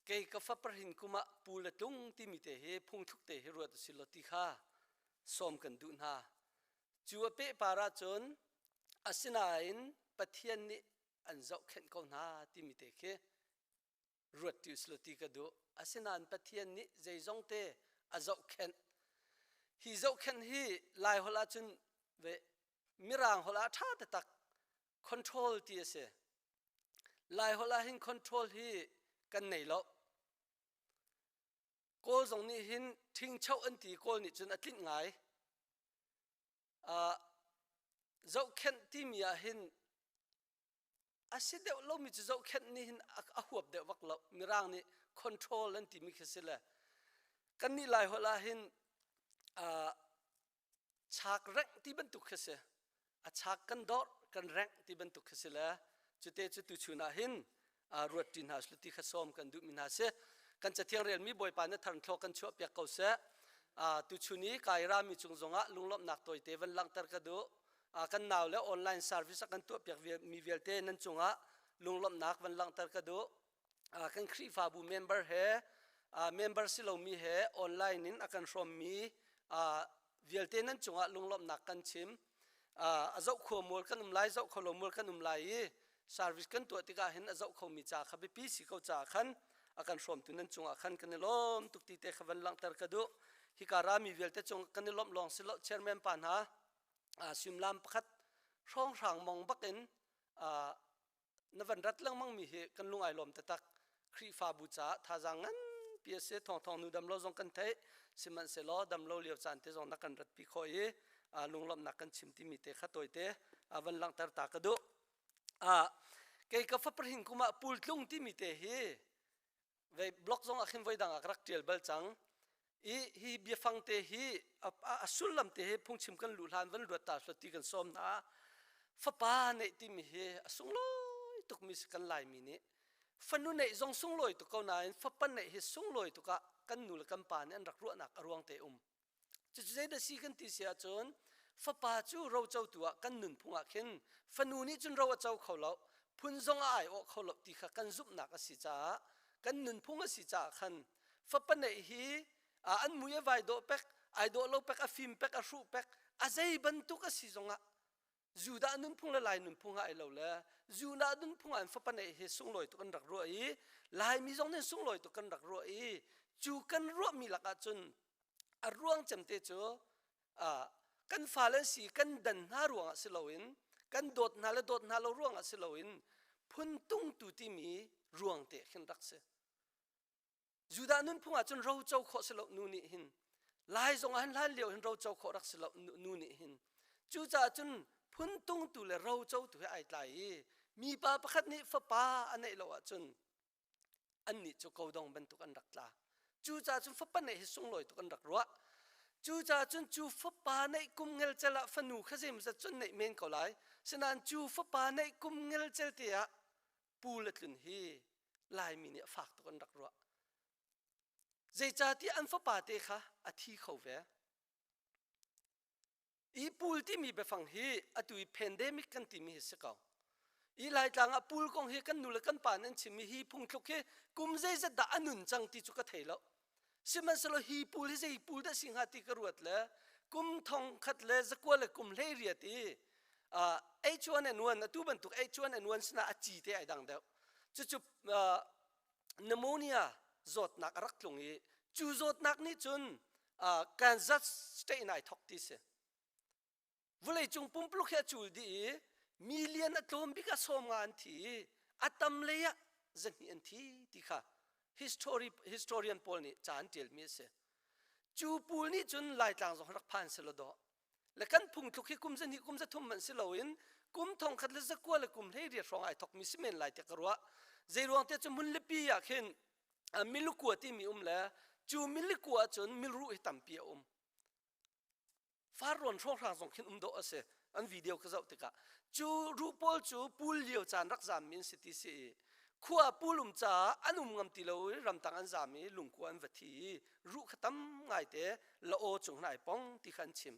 Kei ka faparhin kum ah pu le tlung timi te hi phungthluk te hi ruat usih law ti kha sawm kan duh hna. Cu a pehpar ahcun asinain Pathian nih an zohkhenh ko hna timi te khi ruat ti usih law ti ka duh. Asinain Pathian nih zeizong te a zohkhenh. Hi zohkhenh hi Laiholh ahcun ve Mirang holh ah ṭha taktak control ti a si. Laiholh ah hin control hi kan nei lo. Kawl zong nih hin ṭhingcho an ti Kawl nih cun a tlinh ngai. Uh, zohkhenh timi ah hin a si deuh lomi cu zohkhenh nih hin a huap deuh vak lo. Mirang nih control an timi khi si le kannih Laiholh ah hin uh, chak rengh ti bantuk khi si a chak kan dawr kan rengh ti bantuk khi si le cute cu tuchun ah hin ruat ṭi hna usih ti kha sawm kan duhmi hna si kan cathiang relmi bawipa na tharnthlaw kan chuah piak ko seh tuchun i kai rami cung zongah lunglawmhnak tawite van langhter ka duh kan nau le online service a kan tuah piak mi vialte nan cungah lunglawmhnak van langhter ka duh kan Khrihfabu member he member si lomi he online in a kan hrawmmi vialte nan cungah lunglawmhnak kan chim. A zoh kho mual kan um lai, zoh kho lo mual kan um lai i service kan tuah tikah hin a zoh khomi ca kha biapi si ko caah khan a kan hrawmtu nan cungah khan kan i lawm tuk ti te kha van langhter ka duh. Hika rami vialte cung kan i lawmh lawng si lo chairman pa hna suimlam pakhat hrawnghrang mong bakin na van rat lengmang mi hi kan lung ai lawm taktak Khrihfabu caah thazaang nganpi a si thawngthawng nu damlo zong kan theih sihmanhsehlaw damlo lio caan te zong na kan ratpi khawh i lunglawmhnak kan chim timi te kha tawite van langhter ta ka duh kei ka faprahing kum ah pultlung timi te hi Vei blog zong ah khin voi dang ah ka rak ṭial bal cang. I hi biafang te hi a sullam te hi phungchim kan luh hlan van luat ta hlut ti kan sawm hna. Fapa neih timi hi a sunglawi tukmi si kan Laimi nih. Fanu neih zong sunglawi tuk ko nain fapa neih hi sunglawi tuk ah kan nu le kan pa nih an rak ruahnak a ruang te um. Cucu zeidah si kan ti si ahcun fapa cu rocotu ah kan nunphung ah khin fanu nih cun ro a co kho lo, phun zong a aiawh kho lo ti kha kan zumhnak a si caah kan nunphung a si caah khan fapa neih hi an mui a vai dawh pek, ai dawh lo pek, a fim pek, a hruh pek, a zei bantuk a si zongah Judah nunphung le Lai nunphung ah ai lo le Judah nunphung ah fapa neih hi sunglawi tuk an rak ruah i Laimi zong nih sunglawi tuk kan rak ruah i cu kan ruahmi lakah cun a ruang cem te cu kan fale si kan dan hna ruangah si loin kan dawt hna le dawt hna lo ruangah si loin phun tungtu timi ruang te khin rak si. Judah nunphung ah cun ro co khawh si lo nu nih hin Lai zong ah hin hlan lio hin ro co khawh rak si lo nu nih hin. Cucaah cun phuntungtu le ro cotu he ai tlai i mipa pakhat nih fapa a neih lo ahcun annih cu kodong bantuk an rak tla. Cucaah cun fapa neih hi sunglawi tuk an rak ruah. Cucaah cun cu fapa neih kum ngelcel ah fanu kha zeimawzat cun neih men ko lai. Sinain cu fapa neih kum ngelcel te ah pu le tlun hi Laimi nih a fak tuk an rak ruah. Zeicahtiah an fapa te kha a thi kho ve. I pul timi biafang hi atu i pandemic kan timi hi si ko. I Laitlang ah pul kong hi kan nu le kan pa nih an chimmi hi phungthluk hi kum zeizat dah a nun cang ti cu ka thei lo. Sihmanhsehlaw hi pul hi zei pul dah si hnga ti ka ruat le kum thong khat le zakua le kum 18 i H1N1 atu bantuk H1N1 sinah a ci te ai dang deuh. Cucu pneumonia zawtnak a rak tlung i cu zawtnak nih cun Kansas state in ai thok ti si. Vawleicung pumpuluk hi a cul dih i million a tlawm bik ah 50 an thi i a tam lei ah 200 an thi ti kha history historian pawl nih ca an ṭialmi a si. Cu pawl nih cun Laitlang zong rak phan selaw dawh. Le kan phungthluk hi kum 2 kum 3 hmanh si loin kum 1918 hrawng ai thokmi si men lai tiah ka ruah. Zeiruang tiah cu hmunlipi ah khin milukua timi um le cu milikua ahcun milruh hi tampi a um. Farrawn hrawnghrang zong khin um dawh a si. An video ka zoh tikah cu ruh pawl cu pul lio caan rak zaammi an si ti si i khua pul um caah an um ngam ti lo i ramtang an zaam i lungkua an va thi i ruh kha tam ngaite la-aw cung hin ai pong ti kha an chim.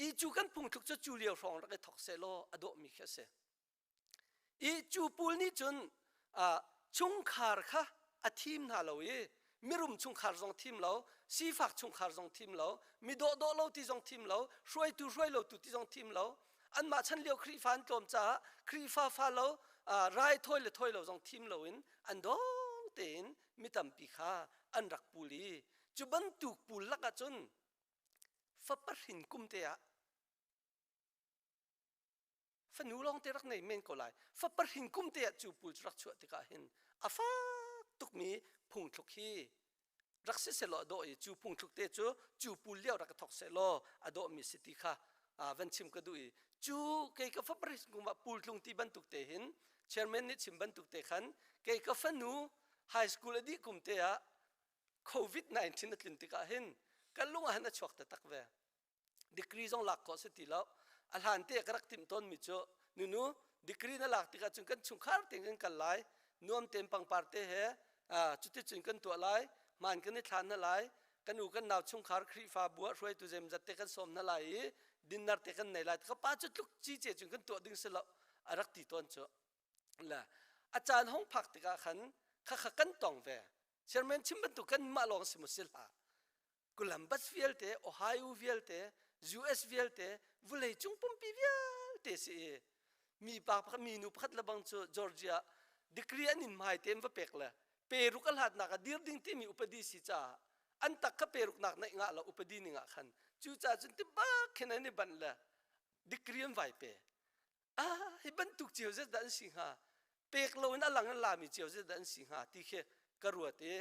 I cu kan phungthluk cu cu lio hrawng rak i thok sehlaw a dawhmi khi a si. I cu pul nih cun chungkhar kha a thim hna lo i mirum chungkhar zong thim lo, sifak chungkhar zong thim lo, mi dawhdawh lo ti zong thim lo, hruaitu hruai lo tu ti zong thim lo, anmah chan lio Khrihfa an tlawm caah Khrihfa fa lo rai thawi le thawi lo zong thim loin an dawng tein mi tampi kha an rak pul i cu bantuk pul lakah cun fapa hrin kum te ah fanu lawngte rak nei men ko lai. Fapa hrin kum te ah cu pul cu rak chuah tikah hin a fak tukmi phungthluk hi rak si selaw a dawh i cu phungthluk te cu cu pul lio rak thok selaw a dawhmi si ti kha van chim ka duh i cu kei ka fapa hrin kum ah pul tlung ti bantuk te hin chairman nih chim bantuk te khan kei ka fanu high school a dih kum te ah COVID-19 a tlun tikah hin kan lung ah hin a chuak taktak ve. Degree zong lak khawh si ti lo. A hlan te ka rak timh tawnmi cu nunu degree na lak tikah cun kan chungkhar tein kan kal lai, nuam tein pangpar te he cuticun kan tuah lai, hmaan kan i thla hna lai, kan u kan nau chungkhar Khrihfa bu ah hruaitu zeimzat te kan sawm hna lai i dinner te kan nei lai. Ka pa cu tluk cice cun kan tuah ding si lo a rak ti tawn cu. La a caan hong phak tikah khan khakha kan tong ve. Chairman chim bantuk kan mah lawng si mu si hlah. Columbus vialte, Ohio vialte, US vialte, vulei cung pumpi vialte si i mi pa pakhat mi nu pakhat lebang cu Georgia degree an in hmai te va pek le peruk a hlatnak ah dir ding timi upadi si caah an tak kha peruk nak naih ngah lo upadi ning ah khan cucaah cun tibak khin an i banh le degree an vai pe ah hi bantuk cio zet dah an si hnga pek lo in a lang an lami cio zet dah an si hnga ti khi ka ruat i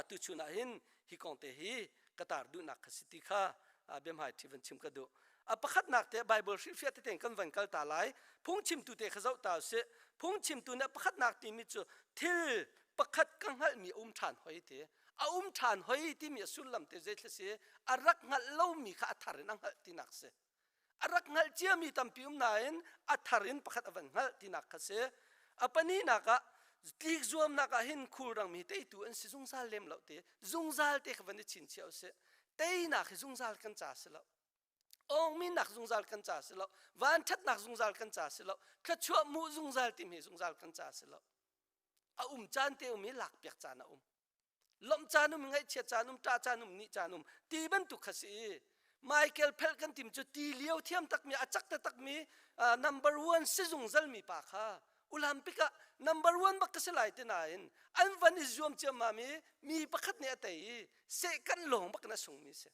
tuchun ah hin hi kong te hi ka tar duhnak kha si ti kha biahmai ṭhi van chim ka duh. A pakhatnak te Bible hrilhfiah tete kan van kal ta lai. Phungchimtu te kha zoh ta usih. Phungchimtu nih a pakhatnak timi cu thil pakhat ka hngalhmi a um ṭhan hoi ti. A um ṭhan hoi timi a sullam te zei thil si a rak hngalh lomi kha a thar in a hngalh tinak si. A rak hngalh ciami tampi um nain a thar in pakhat a van hngalh tinak kha si. A pahnihnak ah tlik zuamnak ah hin khulrangmi teitu an si zungzal lem lo ti zungzal te kha van i chinchiah usih. Teinak hi zungzal kan ca si lo. Awngminak zungzal kan ca si lo. Vanṭhatnak zungzal kan ca si lo. Thluachuah hmuh zungzal timi zungzal kan ca si lo. A um caan te um i lakpiak caan a um. Lawmh caan um, ngaihchiat caan um, ṭah caan um, nih caan um ti bantuk kha si i Michael Phelps kan tim cu ti lio thiam takmi a cak taktakmi number one si zungzalmi pa kha Olympic ah number one bak ka si lai ti nain an van i zuam ciammam i mi pakhat nih a tei i sehkan lawng bak in a sungmi si.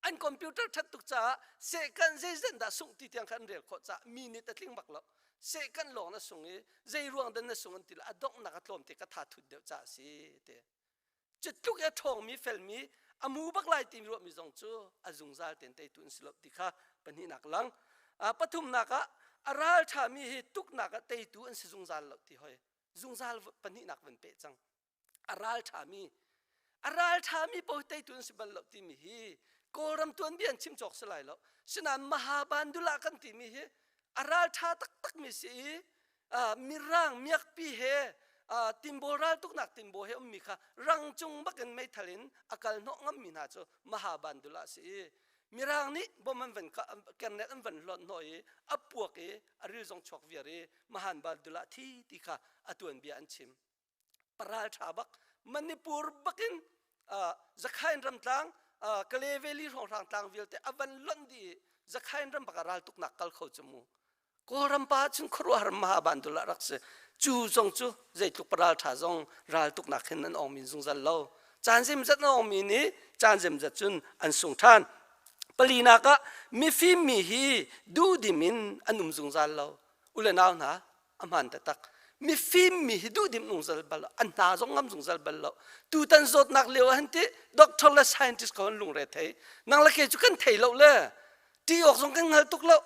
An computer ṭhat tuk caah sehkan zeizat dah sungh ti tiang kha an rel khawh caah mi nih ta tling bak lo. Sehkan lawng na sung i zei ruang dah na sung an ti lo a donghnak a tlawm te ka tha thut deuh caah si ti. Cu tluk i a ṭhawngmi felmi a mu bak lai timi ruahmi zong cu a zungzal tein teitu an si lo ti kha pahnihnak lang. Pathumnak ah a ral ṭhami hi tuknak ah teitu an si zungzal lo ti hoi. Zungzal pahnihnak van peh cang. A ral ṭhami a ral ṭhami paoh teitu an si bal lo timi hi Kawlram tuanbia an chim cawk si lai lo. Sinain Mahabandula kan timi hi a ral ṭha taktakmi si i mirang miakpi he tinbaw raltuknak tinbaw he ummi kha rang cung bakin meithal in a kal hnawh ngammi hna cu Mahabandula a si i mirang nih bom an van kernet an van hlonh hnawh i a puak i a ril zong chuak viar i Mahanbandula thi ti kha a tuanbia an chim. Paral ṭha bak Manipur bakin Zakhain ramtlang Kale Valley hrawnghrang tlang vialte a van lonh dih i Zakhain ram bak ah raltuknak kal kho cu mu. Kawlram pa cun khuaruahhar Mahabandul ah rak si. Cu zong cu zeitluk paral ṭha zong raltuknak hin an ong min zungzal lo. Caan zemzat an ong mi nih caan zemzat cun an sung ṭhan. Palinak ah mifim mi hi duhdim in an um zungzal lo. Ule nau hna, a hmaan taktak. Mifim mi hi duhdim zungzal bal lo. An hna zong ngam zungzal bal lo. Tutan zawtnak lio ah hin ti doctor le scientist ko an lungre thei. Nang le kei cu kan thei lo le ṭih awk zong kan hngal tuk lo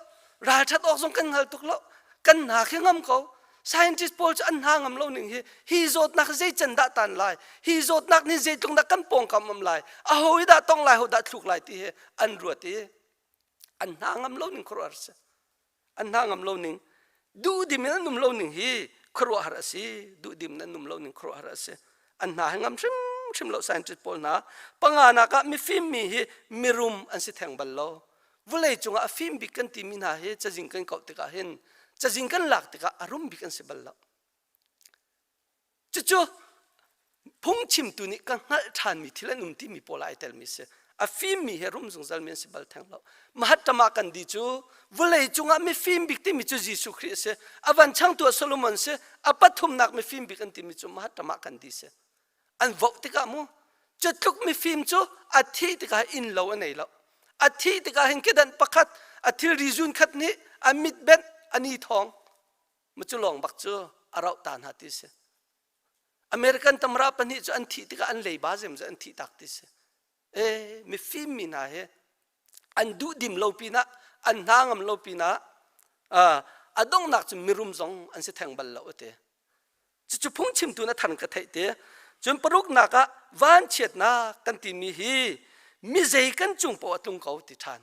ralṭhat awk zong kan hngal tuk lo kan hna khi ngam ko scientist pawl cu an hna ngam lo ning hi hi zawtnak zei can dah tan lai hi zawtnak nih zeitluk dah kan pawngkam um lai a ho i dah tong lai ho dah thluk lai ti hi an ruat i an hna ngam lo ning khuaruahhar si an hna ngam lo ning duhdim in an um lo ning hi khuaruahhar a si duhdim in an um lo ning khuaruahhar a si an hna hi ngam hrimhrim lo scientist pawl hna panga nak ah mifim mi hi mirum an si theng bal lo vulei cungah a fim bik kan timi hna hi cazin kan kauh tikah hin cazin kan lak tikah a rum bik an si bal lo Cucu phungchimtu nih ka hngalh ṭhanmi thil an um timi pawl ah ai telmi si. A fimmi he rum zungzalmi an si bal theng lo. Mahattama Gandhi cu vawlei cungah mifim bik timi cu Jesuh Khrih a si. A van changtu ah Solomon si. A pathumnak mifim bik an timi cu Mahattama Gandhi si. An voh tikah mu cu tluk mifim cu a thih tikah inn lo a nei lo. A thih tikah hin kedan pakhat a thilri zun khat nih a mit benh a ni thawng Cu lawng bak cu a rauh ta hna ti si. American tamra pahnih cu an thih tikah an leiba zemzet an thih tak ti si. E mifim mi hna hi an duh dim lo pinah an hna ngam lo pinah a donghnak cu mirum zong an si theng bal lo ati. Cucu phungchimtu na than ka theih te. Cun paruknak ah vanchiatnak kan timi hi mi zei kan cung poah a tlung ko ti ṭhan.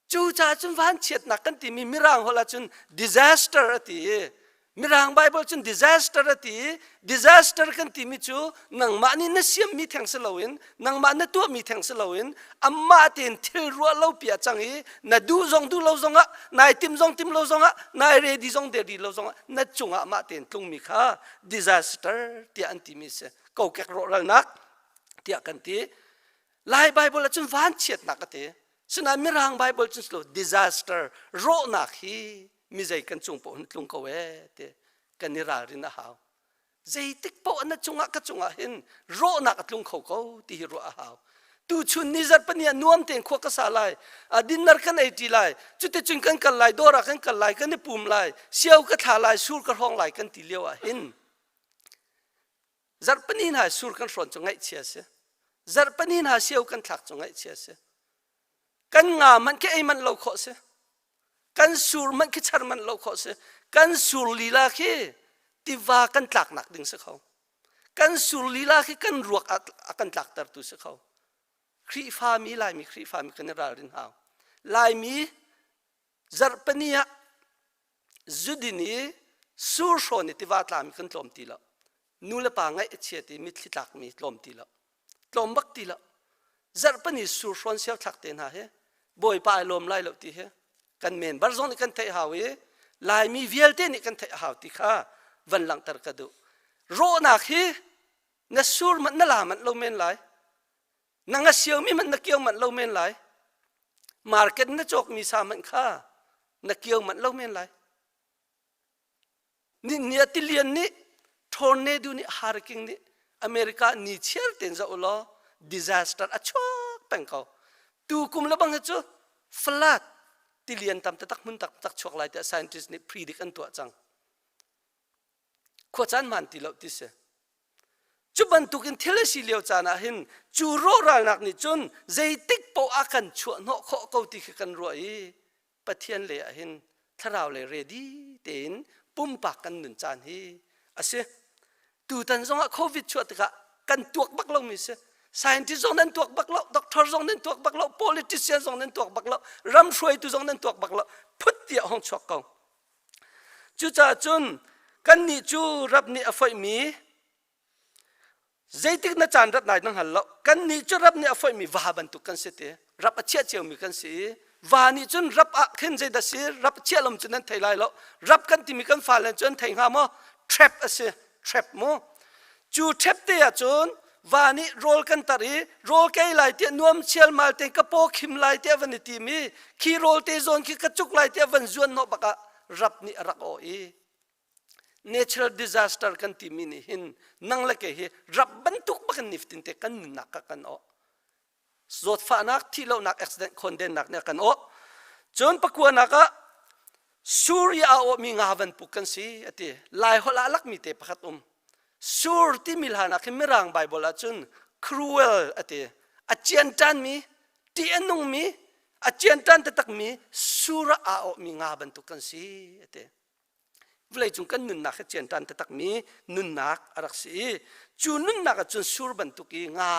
Cucaah cun vanchiatnak kan timi Mirang holh ahcun disaster a ti i Mirang Bible cun disaster a ti i disaster kan timi cu nangmah nih na siammi theng si loin nangmah na tuahmi theng si loin amah tein thil ruah lo pi a cang i na duh zong duh lo zongah nai tim zong tim lo zongah nai ready zong ready lo zongah na cungah mah tein tlungmi kha disaster tiah an timi si kokek rawhralnak tiah kan ti Lai Bible ahcun vanchiatnak a ti Sinain Mirang Bible cu lo disaster rawhnak hi mi zei kan cung paoh hin tlung ko ee ti kan i ralrin a hau. Zeitik paoh na cungah ka cungah hin rawhnak a tlung kho ko ti hi ruah a hau. Tuchun ni zarhpani ah nuam tein khua ka sa lai, dinner kan ei ṭi lai, cuticun kan kal lai, dawr ah kan kal lai, kan i pum lai, sio ka thla lai, sur ka hrawng lai kan ti lio ah hin Zarhpini hna sur kan hrawn cu ngaihchia si. Zarhpini hna sio kan thlak cu ngaihchia si. Kan nga hmanh khi ei manh lo khawh si. Kan sur hmanh khi char manh lo khawh si. Kan sur lila khi tiva kan tlaknak ding si kho. Kan sur lila khi kan ruak a kan tlaktertu si kho. Khrihfami Laimi Khrihfami kan i ralrin hau. Laimi zarhpini ah zudin i surhrawn i tiva tlami kan tlawm ti lo nu le pa ngaih a chiat i mitthli tlakmi tlawm ti lo tlawm bak ti lo zarhpani surhrawn siau thlak te hna hi bawipa ai lawm lai lo ti hi kan member zong nih kan theih hau i laimi vialte nih kan theih hau ti kha van langhter ka duh rawhnak hi na sur manh na la manh lo men lai na nga siomi hmanh na kio manh lo men lai market na cawkmi sa hmanh kha na kio manh lo men lai ni nia tilian nih tornado nih hurricane nih America ni chiar ten za ulaw disaster a chuak peng ko tu kum le bang hi cu flood tilian tam tak hmun tak tak chuak lai tiah scientist nih predict an tuah cang khua caan man ti lo ti si. Cu bantukin thil a si lio caan ah hin cu rawhralnak nih cun zeitik paoh a kan chuah hnawh khawh ko ti khi kan ruah i Pathian lei ah hin thlarau lei ready tein pumpak kan nun caan hi a si. Tutan zongah COVID chuah tikah kan tuak bak lomi si. Scientist zong nan tuak bak lo, doctor zong nan tuak bak lo, politician zong nan tuak bak lo, ram hruaitu zong nan tuak bak lo, phut tiah hong chuak ko. Cucaah cun kannih cu rap nih a foihmi zeitik na caan rat lai na hngal lo. Kannih cu rap nih a foihmi va bantuk kan si ti. Rap a chiah ciomi kan si i va nih cun rap ah khin zeidah si rap chiah lom cu nan thei lai lo. Rap kan timi kan fale cu an thei hnga maw? Trap a si. Trap mu. Cu trap te ah cun va nih rawl kan tar i rawl kei lai tiah nuam chialmal te ka paw khim lai tiah van i tim i khi rawl te zawn khi ka cuk lai tiah van zuan hnawh bak ah rap nih a rak awh i natural disaster kan timi nih hin nang le kei hi rap bantuk bakin niftin te kan nunnak ka kan awh zawtfahnak thihlohnak accident khondennak nih a kan awh cun pakuanak ah Suria a awhmi nga van puk kan si a ti lai holh ah lakmi te pakhat um sur timi hlan ah khin mirang bible ah cun cruel a ti a cian ṭanmi ṭih a nungmi a cian ṭan taktakmi sur ah aa awhmi nga bantuk kan si a ti vawleicung kan nunnak hi cian ṭan taktakmi nunnak a rak si i cu nunnak ah cun sur bantuk i nga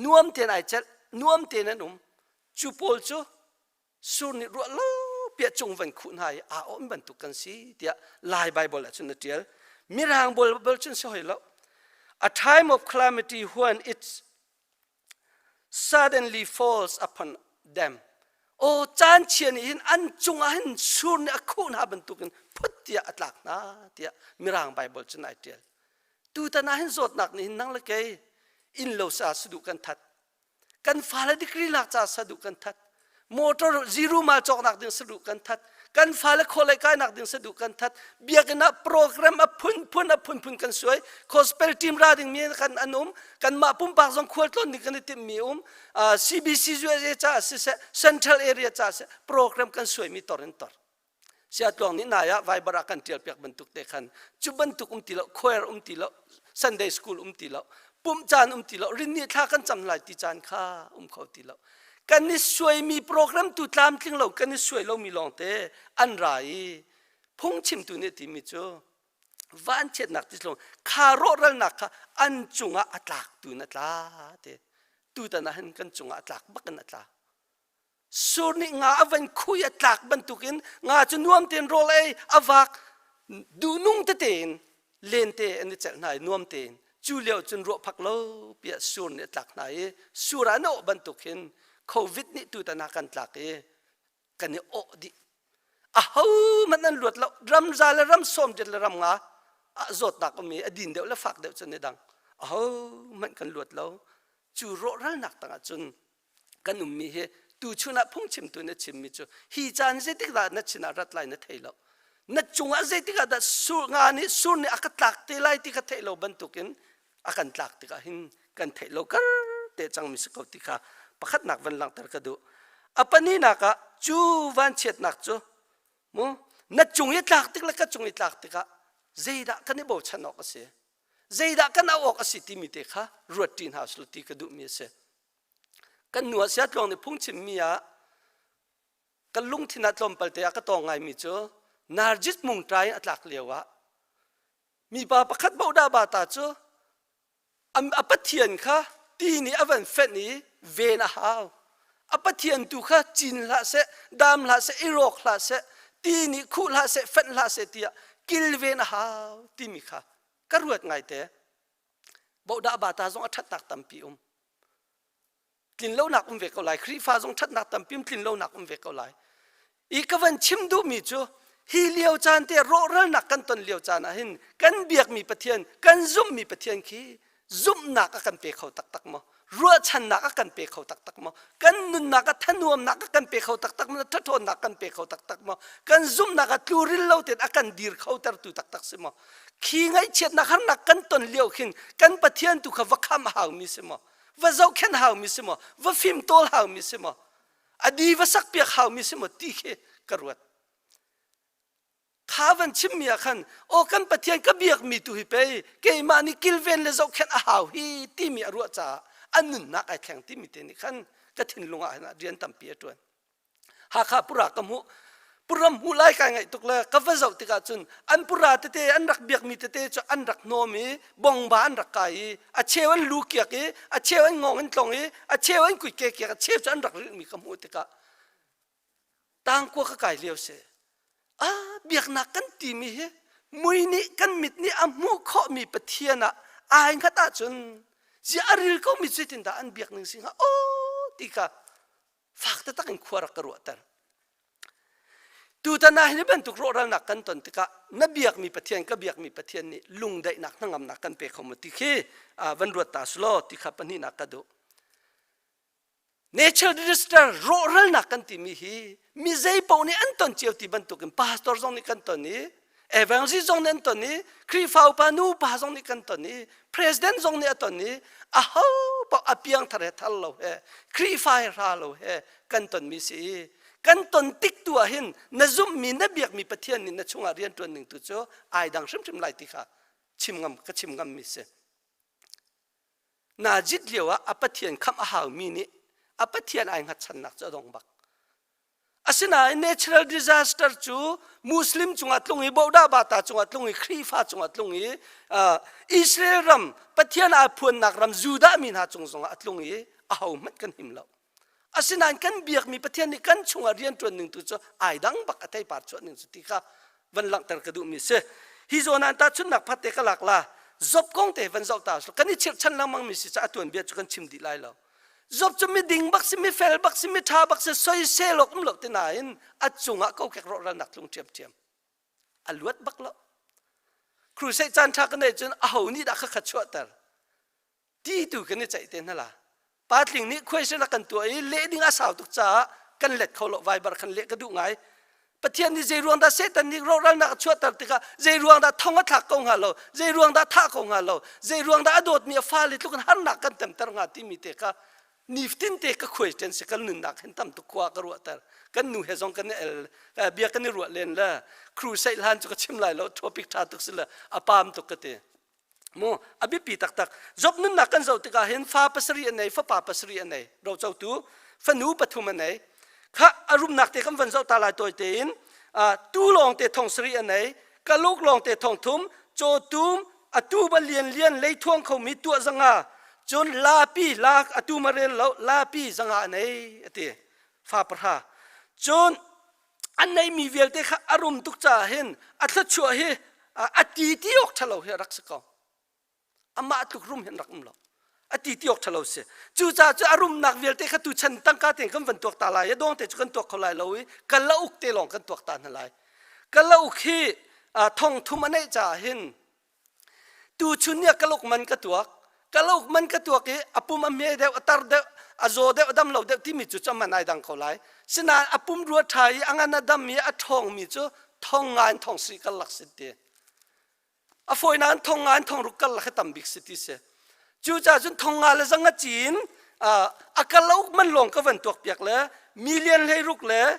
nuam tein ai celh nuam tein an um cu pawl cu sur nih ruah lo piah cung van khuh hna i aa awm bantuk kan si tiah Lai Bible ah cun a ṭial Mirang Bible cun si hoi lo a time of calamity when it's suddenly falls upon them. Aw caan chia nih hin an cungah hin sur nih a khuh hna bantukin phut tiah a tlak hna tiah Mirang Bible cun ai ṭial. Tutan ah hin zawtnak nih hin nang le kei inn lo sa saduh kan that. Kan fale degree lak ca saduh kan that. Motor zero mile cawknak ding saduh kan that. Kan fale khualei kainak ding saduh kan that. Biakinn ah program a phunphun a phunphun kan suai. Gospel team ra ding mi kan an um. Kanmah pumpak zong khualtlawn ding kan i timhmi um. CBC USA ca siseh, Central area ca siseh, program kan suaimi tor in tor. Siatluang nih nai ah Viber ah kan ṭial piak bantuk te khan cu bantuk um ti lo, choir um ti lo, Sunday school um ti lo, pumh caan um ti lo, rinni thla kan cam lai ti caan kha um kho ti lo. Kan i suaimi program tu tlamtling lo, kan i suai lomi lawngte an ra i phungchimtu nih timi cu vanchiatnak ti kha rawhralnak kha an cungah a tlak tu in a tla te tutan ah hin kan cungah a tlak bak in a tla Sur nih nga a van khui a tlak bantukin nga cu nuam tein rawl ei a vak duhnung tete in lente an i celh hna i nuam tein cu lio cun ruah phak lo piah sur nih a tlak hna i sur ah an awh bantuk hin covid nih tutan ah kan tlak i kan i awh dih aho hmanh an luat lo ramza le ram sawm ṭet le ram nga ah zawtnak um i a din deuh le fak deuh cun i dang aho hmanh kan luat lo cu rawhralnak tangah cun kan ummi hi tuchun ah phungchimtu na chimmi cu hi caan zeitik dah na chin ah rat lai na thei lo na cungah zeitik ah dah sur nga nih sur nih a ka tlak te lai ti ka theih lo bantukin a kan tlak tikah hin kan theih lo kar te cangmi si ko ti kha pakhatnak van langhter ka duh a paninak ah cu vanchiatnak cu mu na cung i tlak tik le ka cung i tlak tikah zeidah kan i bochan awk a si zeidah kan auh awk a si timi te kha ruat ṭi hna usih ti ka duhmi a si Kan nu ah siatluang nih phungchimmi ah kan lungthin ah tlawmpal te ah ka tawng ngaimi cu Narjit mungṭai in a tlak lio ah mipa pakhat bohdah bata cu a pathian kha ti nih a van fenh i ven a hau. A pathian tu kha cin hlah seh, dam hlah seh, i rawk hlah seh, ti nih khuh hlah seh, fenh hlah seh tiah kilven a hau timi kha ka ruat ngaite. Bohdah bata zong a ṭhatnak tampi um. Tlinlonak um ve ko lai. Khrihfa zong ṭhatnak tampi um tlinlonak um ve ko lai. I ka van chim duhmi cu hi lio caan te rawhralnak kan ton lio caan ah hin kan biakmi Pathian, kan zumhmi Pathian khi zumhnak a kan pe kho taktak maw? Ruahchannak a kan pe kho taktak maw? Kan nunnak ah thanuamnak a kan pe kho taktak maw? Ṭhaṭhawnnak kan pe kho taktak maw? Kan zumhnak ah tluril lo tein a kan dir kho tertu taktak si maw? Khi ngaihchiatnak harnak kan ton lio khin kan Pathian tu kha va kham haumi si maw? Va zohkhenh haumi si maw? Va fimtawl haumi si maw? A di va sakpiak haumi si maw ti khi ka ruat. Kha van chimmi ah khan aw kan Pathian ka biakmi tu hi pei keimah nih kilven le zohkhenh a hau hi timi a ruah caah a nunnak ai thleng timi te nih khan ka thinlung ah hin rian tampi a ṭuan. Hakha pura ka hmuh puram hmuh lai kai ngaih tuk le ka va zoh tikah cun an pura tete an rak biakmi tete cu an rak hnawm i bongba an rak kai i a cheu an lu kiak i a cheu an ngong in tlong i a cheu an kuitke kiak a cheu cu an rak rilhmi ka hmuh tikah tangkua ka kai lio si a biaknak kan timi hi mui nih kan mit nih a hmuh khawhmi pathian ah ai hngat ahcun zia a ril ko mi cutin dah an biak ning si hnga aw ti kha fak taktak in khua rak ka ruahter. Tutan ah hin bantuk rawhralnak kan ton tikah na biakmi Pathian ka biakmi Pathian nih lungdaihnak hnangamnak kan pe kho maw ti khi van ruat ta sulaw ti kha pahnihnak ka duh. Natural disaster rawhralnak kan timi hi mi zei paoh nih an ton cio ti bantukin pastor zong nih kan ton i evangelist zong nih an ton i Khrihfa upa nu pa zong nih kan ton i president zong nih a ton i aho paoh a piangthar he thar lo he Khrihfa he hra lo he kan tonmi si i kan ton tik tu ah hin na zumhmi na biakmi Pathian nih na chungah rian ṭuan ning tu cu ai dang hrimhrim lai ti kha chim ngam ka chim ngammi si. Najit lio ah a Pathian khamh a haumi nih a Pathian ai hngatchannak cu a dong bak. Asinain natural disaster cu Muslim cungah tlung i Bodah Bata cungah tlung i Khrihfa cungah tlung i uh, Israel ram Pathian aa phuannak ram Judah mi hna cung zongah a tlung i ahohmanh kan him lo. Asinain kan biakmi Pathian nih kan chungah rian ṭuan ning tu cu ai dang bak a theipar chuah ning cu ti kha van langhter ka duhmi si. Hi zawn ah tahchunhnak phat te ka lak la. Job kong te van zoh ta kan i chirhchan lengmang mi si ca a tuanbia cu kan chim dih lai lo. Job cu miding bak si, mifel bak si, miṭha bak si, soisel awk um lo ti nain a cungah kokek rawhralnak tlung ṭhiamṭhiam. A luat bak lo. Crusade caan ṭha ka neih cun aho nih dah khakha chuahter? Ti tu kan i ceih te hna la. Patling nih question a kan tuah i leh ding a sau tuk caah kan let kho lo Viber khan leh ka duh ngai. Pathian nih zei ruang dah Satan nih rawhralnak a chuahter tikah zei ruang dah thong a thlak ko hnga lo, zei ruang dah thah ko hnga lo, zei ruang dah a dawtmi a fale tluk in harnak kan temter hnga timi te kha nifatin te ka question si kan nunnak hin tam tuk khua ka ruahter. Kan nu he zong kan i el bia kan i ruah len le crusade hlan cu ka chim lai lo topic ṭha tuk si le a pam tuk ka ti. Mu a biapi taktak. Job nunnak kan zoh tikah hin fa pasarih a nei, fapa pasarih a nei, rocotu fanu pathum a nei. Kha a rumnak te kan van zoh ta lai tawi tein tu lawng te thong sarih a nei, kaluk lawng te thong thum, cawtum, atu ba lian lian leithuang khomi tuah zanga, cun lapi la atu ma rel lo lapi zanga a nei ati fa pahra. Cun an neihmi vialte kha a rum tuk caah hin a thluachuah hi a ti ti awk ṭhalo hi a rak si ko amah tluk rum hin rak um lo a ti ti awk ṭhalo si cucaah cu a rumnak vialte kha tuchan tangka tein kan van tuak ta lai i dawng te cu kan tuak kho lai lo i kalauk te lawng kan tuak ta hna lai kalauk hi thong thum a neih caah hin Tuchun ni ah kaluk man ka tuak. Kaluk man ka tuak i a pum a hme deuh, a tar deuh, a zaw deuh, a dam lo deuh timi cu man ai dang ko lai. Sinain a pum rua ṭha i a ngan a dam i a ṭhawngmi cu thong nga in thong si karlak si ti. A fawinak in thong nga in thong ruk karlak hi tam bik si ti si. Cucaah cun thong nga le zanga ci in a kalauk man lawng ka van tuak piak le million 16 le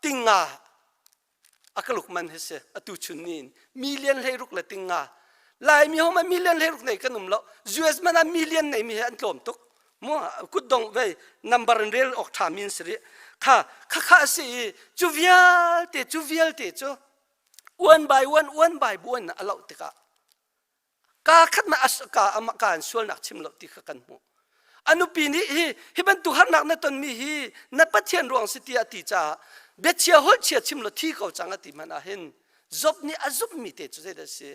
ting nga a kaluk man hi si atu chun ni in million 16 le ting nga laimi hom ah million 16 nei kan um lo US man ah million nei mi he an tlawm tuk mu kutdong vei number in rel awk tha min si ri kha kha kha si i cu vialte cu vialte cu one by one one by one a loh tikah Kaa khat na ka amah ka an sualnak chim lo ti kha kan hmuh. A nupi nih hi hi bantuk harnak na tonmi hi na Pathian ruang si tiah a ti caah biachia holh chia chim lo thi ko cang a ti hmanh ah hin Job nih a zumhmi te cu zeidah a si?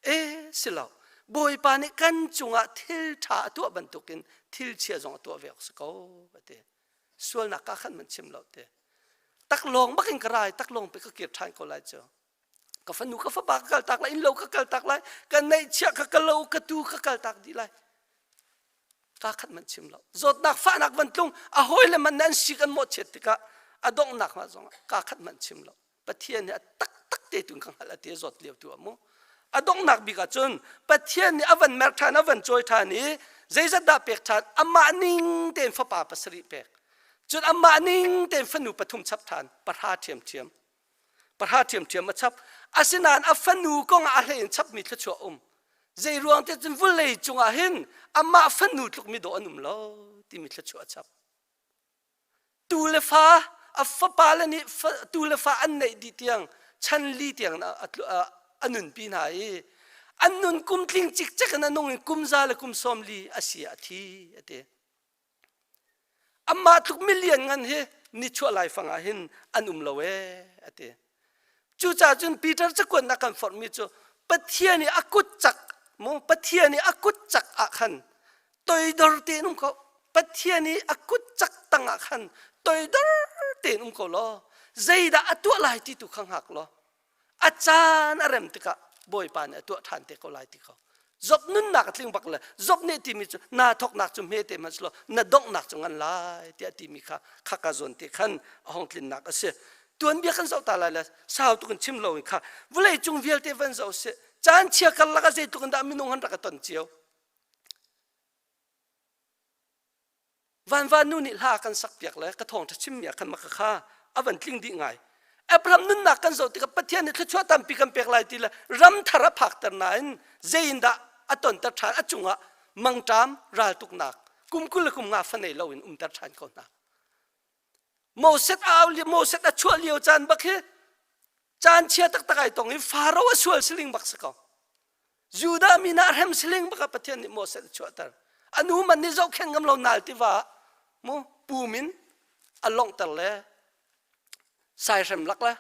E si lo. Bawipa nih kan cungah thil ṭha a tuah bantukin thil chia zong a tuah ve awk si ko a ti. Sualnak ka khan man chim lo te. Taklawng bakin ka rai taklawng pe ka kir ṭhan ko lai cu. Ka fanu ka fapa ka kaltak lai innlo ka kaltak lai ka neihchiah ka kalo ka tu ka kaltak dih lai ka khat man chim lo zawtnak fahnak van tlung a hawi le man nan si kan mawhchiat tikah a donghnak ma zong ka khat man chim lo pathian nih a taktak te tun ka hngalh a ti zawt lio tu amu a donghnak bik ah cun pathian nih a van mer ṭhan a van cawi ṭhan i zeizat dah pek ṭhan amah ning tein fapa pasarih pek cun amah ning tein fanu pathum chap ṭhan pahra ṭhiamṭhiam. Pahra ṭhiamṭhiam a chap. Asinain a fanu kong ah a hlei in chapmi thluachuah um. Zei ruang te cun vulei cungah hin amah fanu tluk mi dawh an um lo timi thluachuah a chap. Tu le fa a fapa le nih tu le fa an neih dih tiang chan li tiang a nunpi hna i an nun kum tling cikcek in a nung in kum za le kum sawm li a si a thi a ti. Amah tluk milian ngan hi nichuah laifang ah hin an um lo ee a ti. Cucaah cun Peter cakuatnak kan forhmi cu Pathian i a kut cak mu Pathian i a kut cak ah khan toidor tein um ko. Pathian i a kut cak tang ah khan toidor tein um ko law zeidah a tuah lai ti tu kha hngak law a caan a rem tikah Bawipa nih a tuah ṭhan te ko lai ti ko. Job nunnak a tling bak le Job nih timi cu naa thawknak cu hme te hmanh selaw na donghnak cu ngan lai tiah timi kha khaka zawn te khan a hong tlinnak a si. Tuanbia kan zoh ta lai le sau tuk in chim lo in kha vawlei cung vialte van zoh sih caan chia karlak ah zeitluk in dah minung han rak i ton cio. Vanva nu nih hla kan sakpiak le ka thawngṭha chimmi ah khan maka kha a van tling dih ngai. Abraham nunnak kan zoh tikah Pathian nih thluachuah tampi kan pek lai ti le ram thar a phakter nain zei in dah a tonter ṭhan a cungah mangṭam raltuknak kum 20 le kum nga fa nei loin umter ṭhan ko hna. Moses a au Moses a chuah lio caan bak hi caan chia taktak ai tong i Faro a sual siling bak si ko. Judah mi hna hrem siling bak ah Pathian nih Moses a chuahter. A nu man nih zohkhenh ngam lo nal tiva mu pum in a longhter le saihrem lak le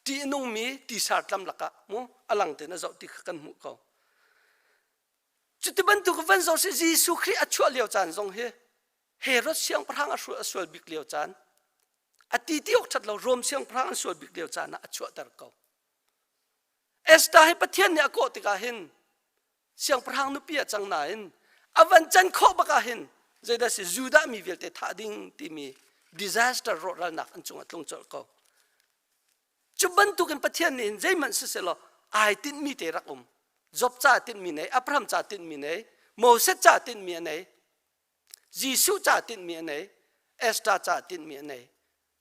ṭih a nungmi tisar tlam lakah mu a lang tein a zoh ti kha kan hmuh ko. Cuti bantuk van zoh si Jesuh Khrih a chuah lio caan zong hi Herod siangpahrang a sual bik lio caan a ti ti awk ṭhat lo Rom siangpahrang an sual bik lio caan ah a chuahter ko. Esther hi Pathian nih a kawh tikah hin siangpahrang nupi a cang nain a van can khawh bak ah hin zeidah si Judah mi vialte thah ding timi disaster rawhralnak an cungah tlung colh ko. Cu bantukin Pathian nih hin zeihmanh siselaw ai tinhmi te rak um. Job ca tinhmi nei, Abraham ca tinhmi nei, Moses ca tinhmi a nei, Jesuh ca tinhmi a nei, Esther ca tinhmi a nei.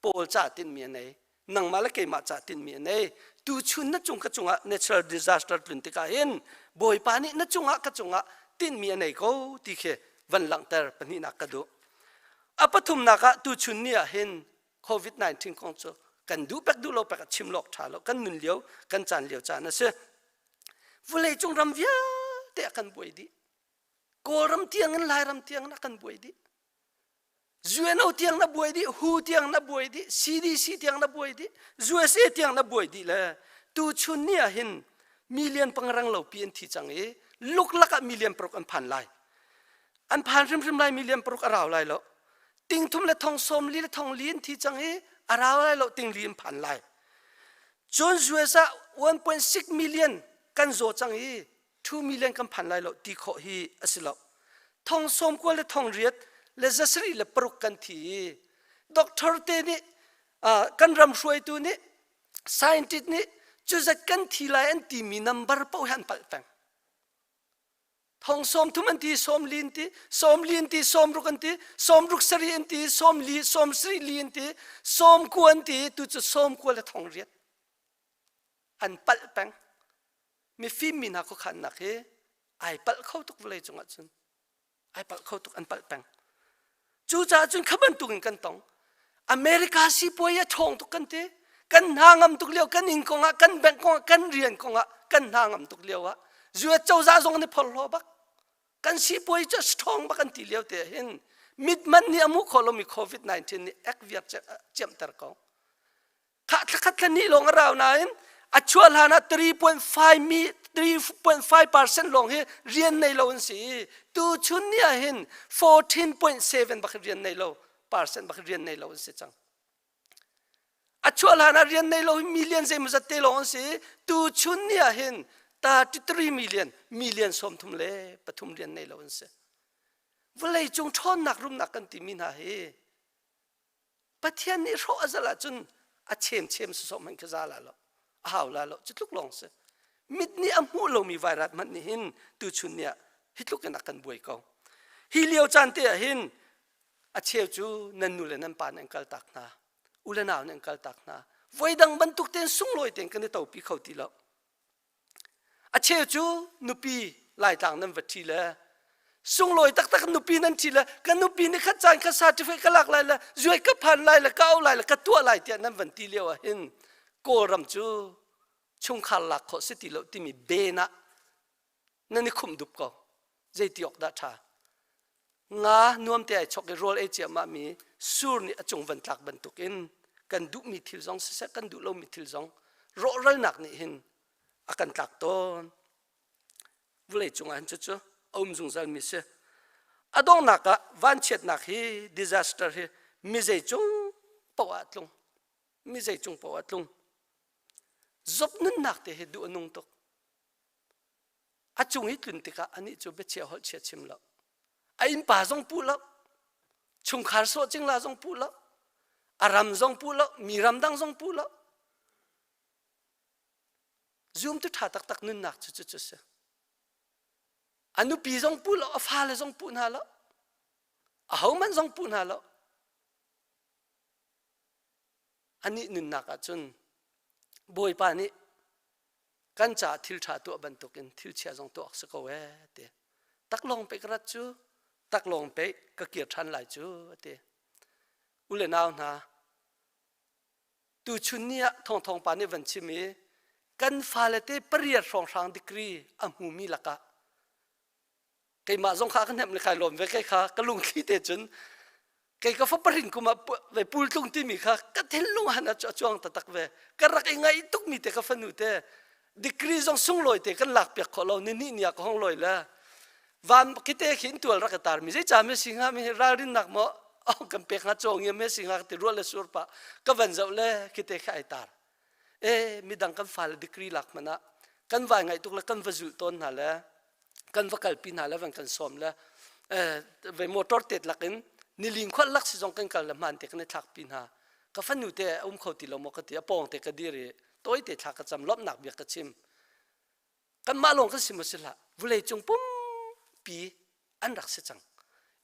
Paul ca tinhmi a nei nangmah le keimah ca tinhmi a nei tuchun na cung ka cungah natural disaster tlun tikah hin Bawipa nih na cungah ka cungah tinhmi a nei ko ti khi van langhter pahnihnak ka duh a pathumnak ah tuchun ni ah hin COVID-19 kong cu kan duh pek duh lo pek a chim lawk ṭha lo kan nun lio kan caan lio caan a si vawlei cung ram vialte a kan buai dih Kawlram tiang in Lairam tiang in a kan buai dih UNO tiang na buai dih, WHO tiang na buai dih, CDC tiang na buai dih, USA tiang na buai dih le tuchun ni ah hin million pangrang lo pi an thi cang i luklak ah million paruk an phan lai. An phan hrimhrim lai million paruk a rau lai lo. Ting thum le thong sawm li le thong li an thi cang i a rau lai lo ting li an phan lai. Cun US ah 1.6 million kan zaw cang i 2 million kan phan lai lo ti khawh hi a si lo thong sawm kual le thong riat le zasarih le paruk kan thi i doctor te nih kan ram hruaitu nih scientist nih cuzat kan thi lai an timi number paoh hi an palh peng thong sawm thum an ti sawm li an ti sawm li an ti sawm ruk an ti sawm ruk sarih an ti sawm li sawm sarih li an ti sawm kua an ti tu cu sawm kua le thong riat an palh peng mifim mi hna khuakhannak hi ai palh kho tuk vawlei cungah cun ai palh kho tuk an palh peng cucaah cun kha bantuk in kan tong America sipuai a ṭhawng tuk kan ti kan hna ngam tuk lio kan inn kongah kan bank kongah kan rian kongah kan hna ngam tuk lio ah US cozah zong nih phorhlaw bak kan sipuai cu strong bak kan ti lio te hin mitman nih a hmuh khawh lomi COVID-19 nih ek viar ciamter ko Khah thlakhat thla hnih lawng a rau nain a chuah hlan ah 3.5 mi 3.5 percent lawng hi rian nei lo an si i tuchun ni ah hin 14.7 bak rian nei lo percent bak rian nei lo an si cang. A chuah hlan ah rian nei lo hi million zeimawzat te lawng an si i tuchun ni ah hin 33 million million 33 le pathum rian nei lo an si. Vawlei cung ṭhawnnak rumnak kan timi hna hi Pathian nih hrawh a zalh ahcun a chemchem sawsawh hmanh khi za la lo a hau la lo cu tluk lawng si mit nih a hmuh lomi vairat hmanh nih hin tuchun ni ah hi tluk in a kan buai ko hi lio caan te ah hin a cheu cu nan nu le nan pa nih an kaltak hna u le nau nih an kaltak hna. Voidang bantuk tein sunglawi tein kan i topi kho ti lo. A cheu cu nupi Laitlang nan va ṭhi le sunglawi taktak nupi nan ṭhi le ka nupi nih khat caan kha certificate ka lak lai le zuai ka phan lai le ka au lai le ka tuah lai tiah nan van ti lio ah hin Kawlram cu chungkhar lak khawh si ti lo timi ben ah nan i khumh dup ko. Zeiti awk dah ṭha? Nga nuam te ai chok i rawl ei ciahmah mi sur nih a cung van tlak bantukin kan duhmi thil zong siseh kan duh lomi thil zong rawhralnak nih hin a kan tlak tawn. Vawlei cungah hin cucu a um zungzal mi si. A donghnak ah vanchiatnak hi disaster hi mi zei cung poah ah tlung. Mi zei cung poah ah tlung. Job nunnak te hi duh a nung tuk. A cung i tlun tikah anih cu biachia holh chia chim lo. A innpa zong puh lo. Chungkhar sawh cingla zong puh lo. A ram zong puh lo. Mi ramdang zong puh lo. Zumtu ṭha taktak nunnak cu cucu si. A nupi zong puh lo, a fale zong puh hna lo. Ahohmanh zong puh hna lo. Anih nunnak ahcun Bawipa nih kan caah thil ṭha tuah bantukin thil chia zong tuah awk si ko ee ti. Taklawng pe ka rat cu taklawng pe ka kir ṭhan lai cu a ti. U le nau hna, tuchun ni ah thawngthawng pa nih van chim i kan fale te pariat hrawnghrang degree a hmumi lakah keimah zong kha ka hnemh le kai lawm ve kei kha ka lungthli te cun kei ka fa parin kum ah ve pultlung timi kha ka thinlung han a cuang taktak ve ka rak i ngaih tukmi te ka fanu te degree zong sunglawi te kan lak piak khawh lo ni ni ni ah ka hong lawi le van kite khin tual rak tar mi zei ca me si nga mi ralrinnak maw ong kan pek nga cawng me si nga ti rual le sur pa ka van zoh le kite kha ai tar e midang kan fale degree lak mana kan vai ngai tuk le kan va zul ton hna le kan va kalpi hna le van kan sawm le ve motor tet lakin nilin khual lak si zong kan kal le hman te kan i thlak pi hna ka fanu te um kho ti lo maw ka ti a pawng te ka dir i tawi te thla ka cam lawmhnak bia ka chim kanmah lawng kan si maw si hlah vulei cung pumpi an rak si cang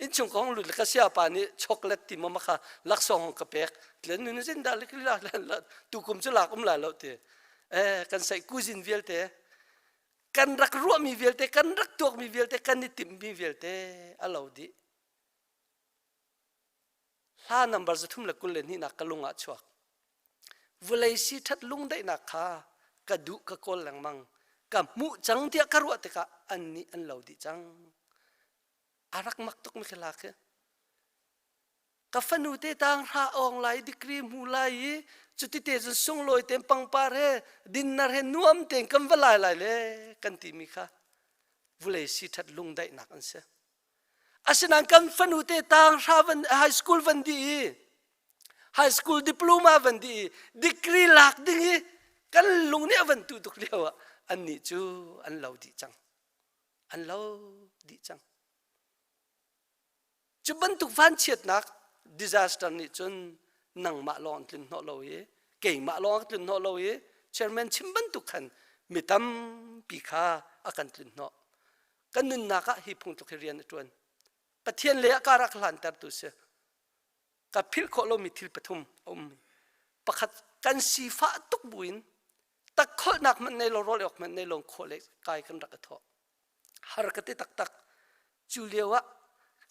innchung ka hong lut le ka siapa nih chocolate ti maw kha laksawng hong ka pek tlen nun zin dah la tukum cu lak um lai lo ti eh kan saih kuzin vialte kan rak ruahmi vialte kan rak tuakmi vialte kan i timhmi vialte a lo dih hla number 322 nak ka lung ah chuak vulei si ṭhat lungdaihnak kha ka duh ka kawl lengmang ka hmuh cang tiah ka ruah tikah an nih an lo dih cang a rak mak tuk mi khi lak hi ka fanu te tang hra awng lai degree hmu lai i cuti te cun sunglawi ten pangpar he dinner he nuam tein kan va lai lai le kan ti mi kha vulei si ṭhat lungdaihnak an si asinain kan fanu te tang hra van high school van di i high school diploma van di i degree lak ding i kan lung nih a van tu tuk lio ah annih cu an lo dih cang an lo dih cang Cu bantuk vanchiatnak disaster nih cun nangmah lawng an tlun hnawh lo i keimah lawng a tlun hnawh lo i chairman chim bantuk khan mi tampi kha a kan tlun hnawh. Kan nunnak ah hi phungtluk hi rian a ṭuan. Pathian le a kar ah ka hlantertu si. Ka philh khawh lomi thil pathum a um. Pakhat kan sifah tuk buin takkholhnak hmanh nei lo rawl awk hmanh nei lo khawh le kai kan rak i thawh. Har ka ti taktak. Cu lio ah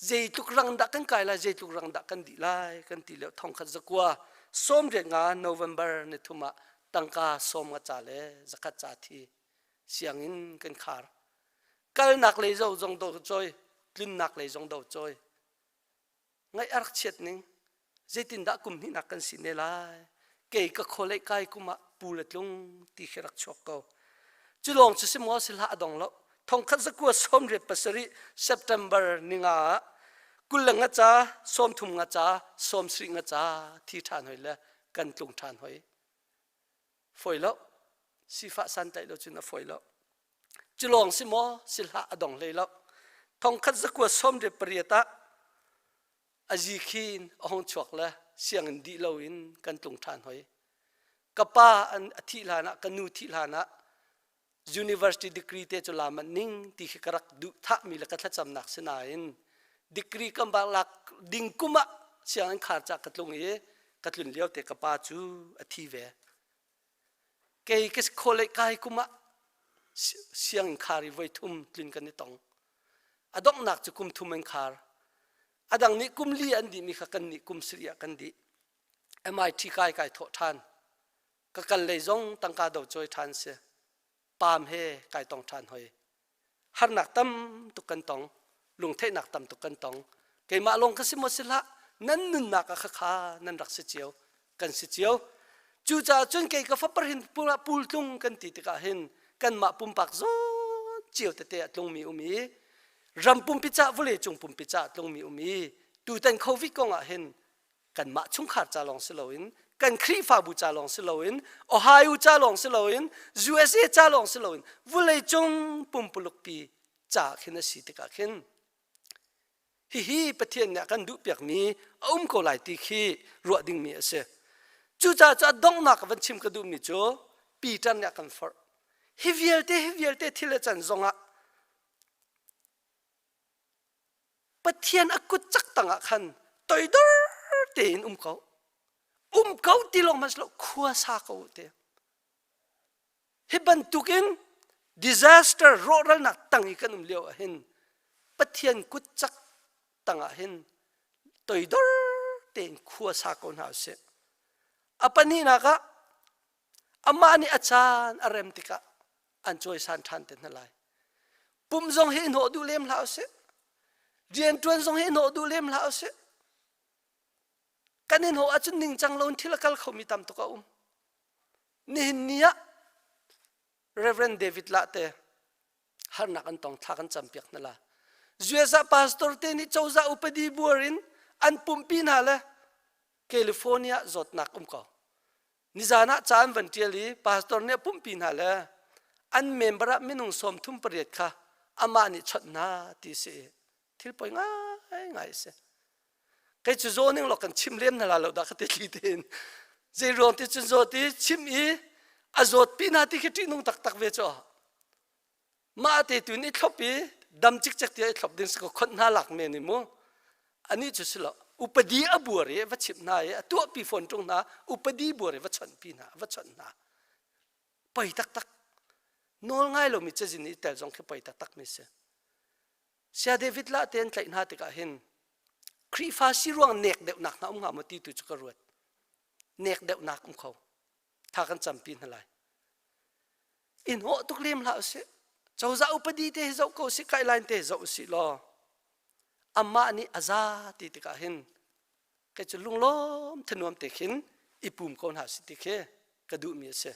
zeitluk rang dah kan kai lai, zeitluk rang dah kan dih lai kan ti lio thongkhat zakua sawmriat nga November ni thum ah tangka sawm nga ca le zakhat ca thi sianginn kan khar. Kalnak lei zo zong do cawi, tlunnak lei zong do cawi. Ngaih a rak chiat ning zeitindah kum hnihnak kan si ne lai kei ka khualei kai kum ah pu le tlung ti khi rak chuak ko cu lawng cu si maw si hlah a dong lo thongkhat zakua 87 September ninga ah kul le nga ca sawmthum nga ca sawmsarih nga ca thi ṭhan hoi le kan tlung ṭhan hoi foi lo sifah santlaih lo cun a foi lo cu lawng si maw si hlah a dong hlei lo thongkhat zakua 98 ah a zikhin a hung chuak le sianginn dih loin kan tlung ṭhan hoi ka pa an a thih hlan ah ka nu thih hlan ah university degree te cu la manh ning ti khi ka rak duh thahmi le ka thlacamnak si nain degree kan bak lak ding kum ah sianginn khar ca ka tlung i ka tlun lio te ka pa cu a thi ve. Kei ka college kai kum ah sianginn khar i voi thum tlun kan i tong. A donghnak cu kum thum an khar. A dang nih kum li an dihmi kha kan nih kum sarih ah kan dih. MIT kai kai thawh ṭhan. Ka kal lei zong tangka do cawi ṭhan si. Pam he kai tong ṭhan hoi. Harnak tam tuk kan tong. Lungtheihnak tam tuk kan tong. Keimah lawng ka si maw si hlah. Nan nunnak ah khakha nan rak si cio. Kan si cio. Cucaah cun kei ka fapar hin pul tlung kan ti tikah hin kanmah pumpak zawn cio tete a tlungmi um i ram pumpi cah vawlei cung pumpi cah tlungmi um i tutan covid kong ah hin kanmah chungkhar ca lawng si loin kan Khrihfabu ca lawng si loin Ohio ca lawng si loin USA ca lawng si loin vawleicung pumpuluk pi ca khin a si tikah khin hihi Pathian nih a kan duhpiakmi a um ko lai ti khi ruah dingmi a si. Cucaah cu a donghnak van chim ka duhmi cu Peter nih a kan forh. Hi vialte hi vialte thil a can zongah Pathian a kut cak tangah khan toidor tein um ko. Um ko ti lawng hmanh si lo khua sa ko te. Hi bantukin disaster rawhralnak tang i kan um lio ah hin Pathian kut cak tangah hin toidor tein khua sa ko hna usih. A pahnihnak ah amah nih a caan a rem tikah an cawisan ṭhan te hna lai. Pum zong hi hnawh duh lem hlah usih. Rianṭuan zong hi hnawh duh lem hlah usih. Kan i hnawh ahcun ningcang lo in thil a kal khomi tam tuk a um. Nihin ni ah Reverend David Lah te harnak an tong thla kan campiak hna la. US ah pastor te nih cozah upadi buar in an pumpi hna le California zawtnak um ko. Nizan ah ca an van ṭial i pastor nih a pumhpi hna le an member ah minung 38 kha amah nih chawnh hna ti si i thil poi ngaingai a si. Kei cu zaw ning law kan chim lem hna la lo dah ka ti thli tein. Zei ruang ti cun zawt i chim i a zawt pi hna ti khi ṭihnung taktak ve cu. Mah te tu in i thlop i dam cikcek tiah i thlop ding si ko khonh hna lak men i mu. Anih cu si lo. Upadi a buar i va chimh hna i a tuahpi fawn ṭung hna upadi buar i va chawnh hna va chawnh hna. Poi taktak. Nawl ngai lomi cazin i tel zong khi poi taktak mi si. Sia David lah te an tlaih hna tikah hin Khrihfa si ruang nek deuhnak hna um hnga maw ti tu cu ka ruat. Nek deuhnak um kho. Tha kan campi hna lai. I hnawh tuk lem hlah usih. Cozah upadi te hi zoh ko usih, guideline te hi zoh usih law amah nih a za ti tikah hin kei cu lunglawm thanuam te khin i pum ko hna usih ti khi ka duhmi a si.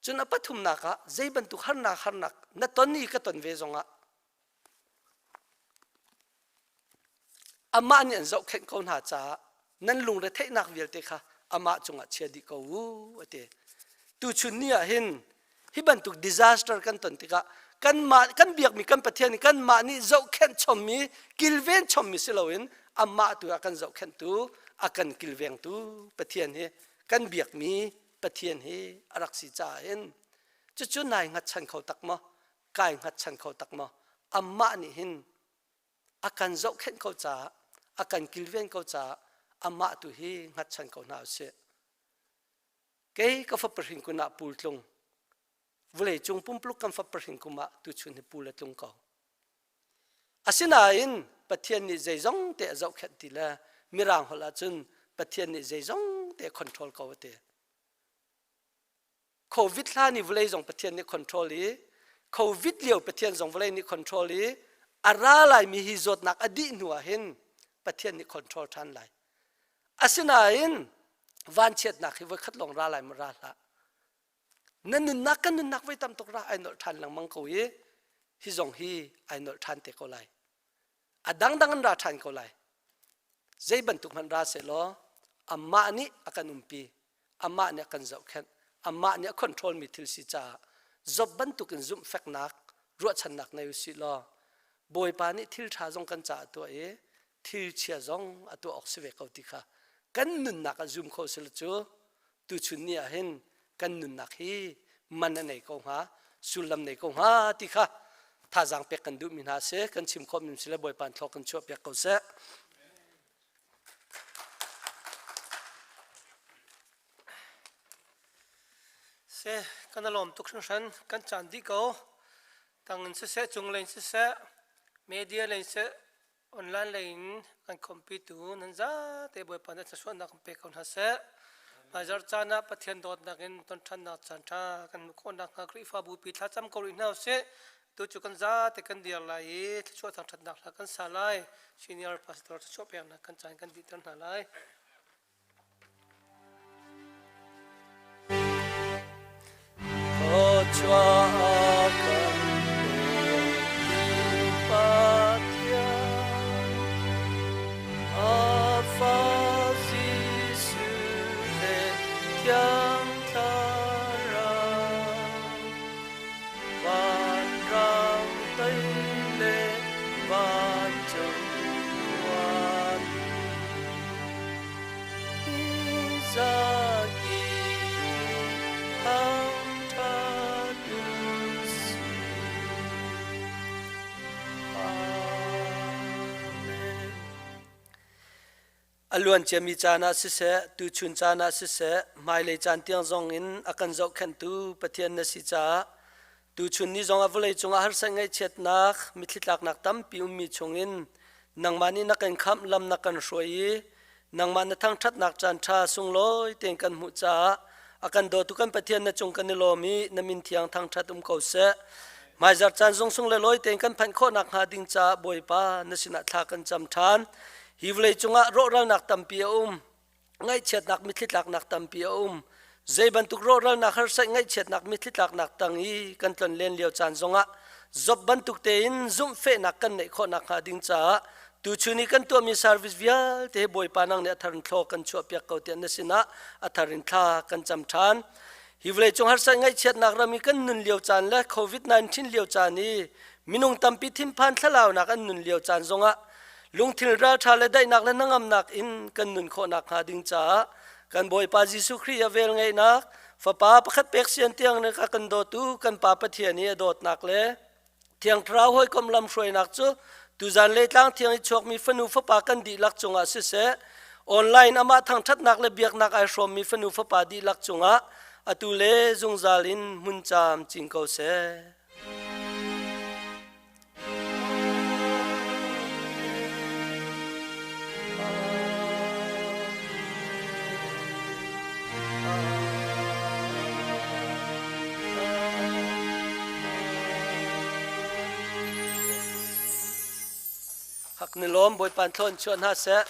Cun a pathumnak ah zei bantuk harnak harnak na ton i ka ton ve zongah Amah nih an zohkhenh ko hna caah nan lungretheihnak vialte kha amah cungah chia dih ko u a ti. Tuchun ni ah hin hi bantuk disaster kan ton tikah kanmah kan biakmi kan Pathian nih kanmah nih zohkhenh chommi kilven chommi si loin amah tu ah kan zohkhenhtu a kan kilvengtu Pathian hi kan biakmi Pathian hi a rak si caah hin cucu nai hngatchan kho tak maw kai hngatchan kho tak maw amah nih hin a kan zohkhenh ko caah a kan kilven ko caah amah tu hi hngatchan ko hna usih kei ka fapa hrin kun ah pul tlung vawlei cung pumpuluk kan fapa hrin kum ah tuchun hi pul a tlung ko asinain Pathian nih zeizong te a zohkhenh ti le mirang holh ahcun Pathian nih zeizong te a control ko a ti Covid hlan i vawlei zong Pathian nih control i Covid lio Pathian zong vawlei nih control i a ra laimi hi zawtnak a dih hnu ah hin Pathian nih control ṭhan lai. Asinain vanchiatnak hi voikhat lawng ra lai maw ra hlah. Na nunnak kan nunnak voi tam tuk ra ai nolh ṭhan lengmang ko i hi zong hi ai nolh ṭhan te ko lai. A dangdang an ra ṭhan ko lai. Zei bantuk hmanh ra sehlaw amah nih a kan umpi amah nih a kan zohkhenh amah nih a control mi thil si caah Job bantukin zumhfeknak ruahchannak nei usih law Bawipa nih thil ṭha zong kan caah a tuah i thil chia zong a tuah awk si ve ko ti kha kan nunnak ah zum kho sila cu tuchun ni ah hin kan nunnak hi man a nei ko hnga sullam nei ko hnga ti kha thazaang pek kan duhmi hna si kan chim khawh mi si le Bawipa thlawk kan chuah piak ko seh. Se kan alawm tuk hringhran kan caan dih ko. Tang in siseh, cunglei in siseh, media lei in siseh, online lei in kan khawmpitu nan zate Bawipa nih thluachuahnak kan pe ko hna seh. Hmaizarh caan ah Pathian dawtnak in ton ṭhannak caan ṭha kan hmuh khawh nakhnga Khrihfabu pi thlacam ko rih hna usih. Tu cu kan zate kan dir lai i thluachuah thangṭhatnak hla kan sa lai. Senior pastor thluachuah peknak kan caan kan dihter hna lai. Thluachuah kan pek Pathian, a Fa Jesuh le Thiang Thlarau, vanrang tei le vancung khuami. A luan ciami caan ah siseh, tuchun caan ah siseh, hmailei caan tiang zong in a kan zohkhenhtu Pathian na si caah tuchun ni zong ah vawlei cungah harsat ngaihchiatnak, mitthli tlaknak tampi ummi chungin nangmah nih na kan khamh, lam na kan hruai i nangmah na thangṭhatnak caan ṭha sunglawi tein kan hmuh caah a kan dawtu kan Pathian na cung kan i lawm i na min thiang thangṭhat um ko seh. Hmaizarh caan zong sung le lawi tein kan phanh khawh nakhnga ding caah Bawipa na sinah thla kan cam ṭhan. Hi vawlei cungah rawhralnak tampi a um. Ngaihchiatnak mitthli tlaknak tampi a um. Zei bantuk rawhralnak harsat ngaihchiatnak mitthli tlaknak tang i kan tlonlen lio caan zongah Job bantuk tein zumhfehnak kan neih khawh nakhnga ding caah tuchun i kan tuahmi service vialte hi Bawipa nang nih a thar in thlaw kan chuahpiak ko tiah na sinah a thar in thla kan cam ṭhan. Hi vawleicung harsat ngaihchiatnak ram i kan nun lio caan le COVID-19 lio caan i minung tampi thinphan thlalaunak an nun lio caan zongah lungthin ralṭha le daihnak le hnangamnak in kan nun khawh nakhnga ding caah kan Bawipa Jesuh Khrih a velngeihnak Fapa pakhat pek sian tiang na ka kan dawtu kan Pa Pathian i a dawtnak le Thiang Thlarau hawikom lamhruainak cu tuzan le tlang thiang i chuakmi fanu fapa kan dihlak cungah siseh online amah thangṭhatnak le biaknak ai hrawmmi fanu fapa dihlak cungah atu le zungzal in hmun caam cing ko seh. Hak ni lawm Bawipa thlawn chuah hna seh.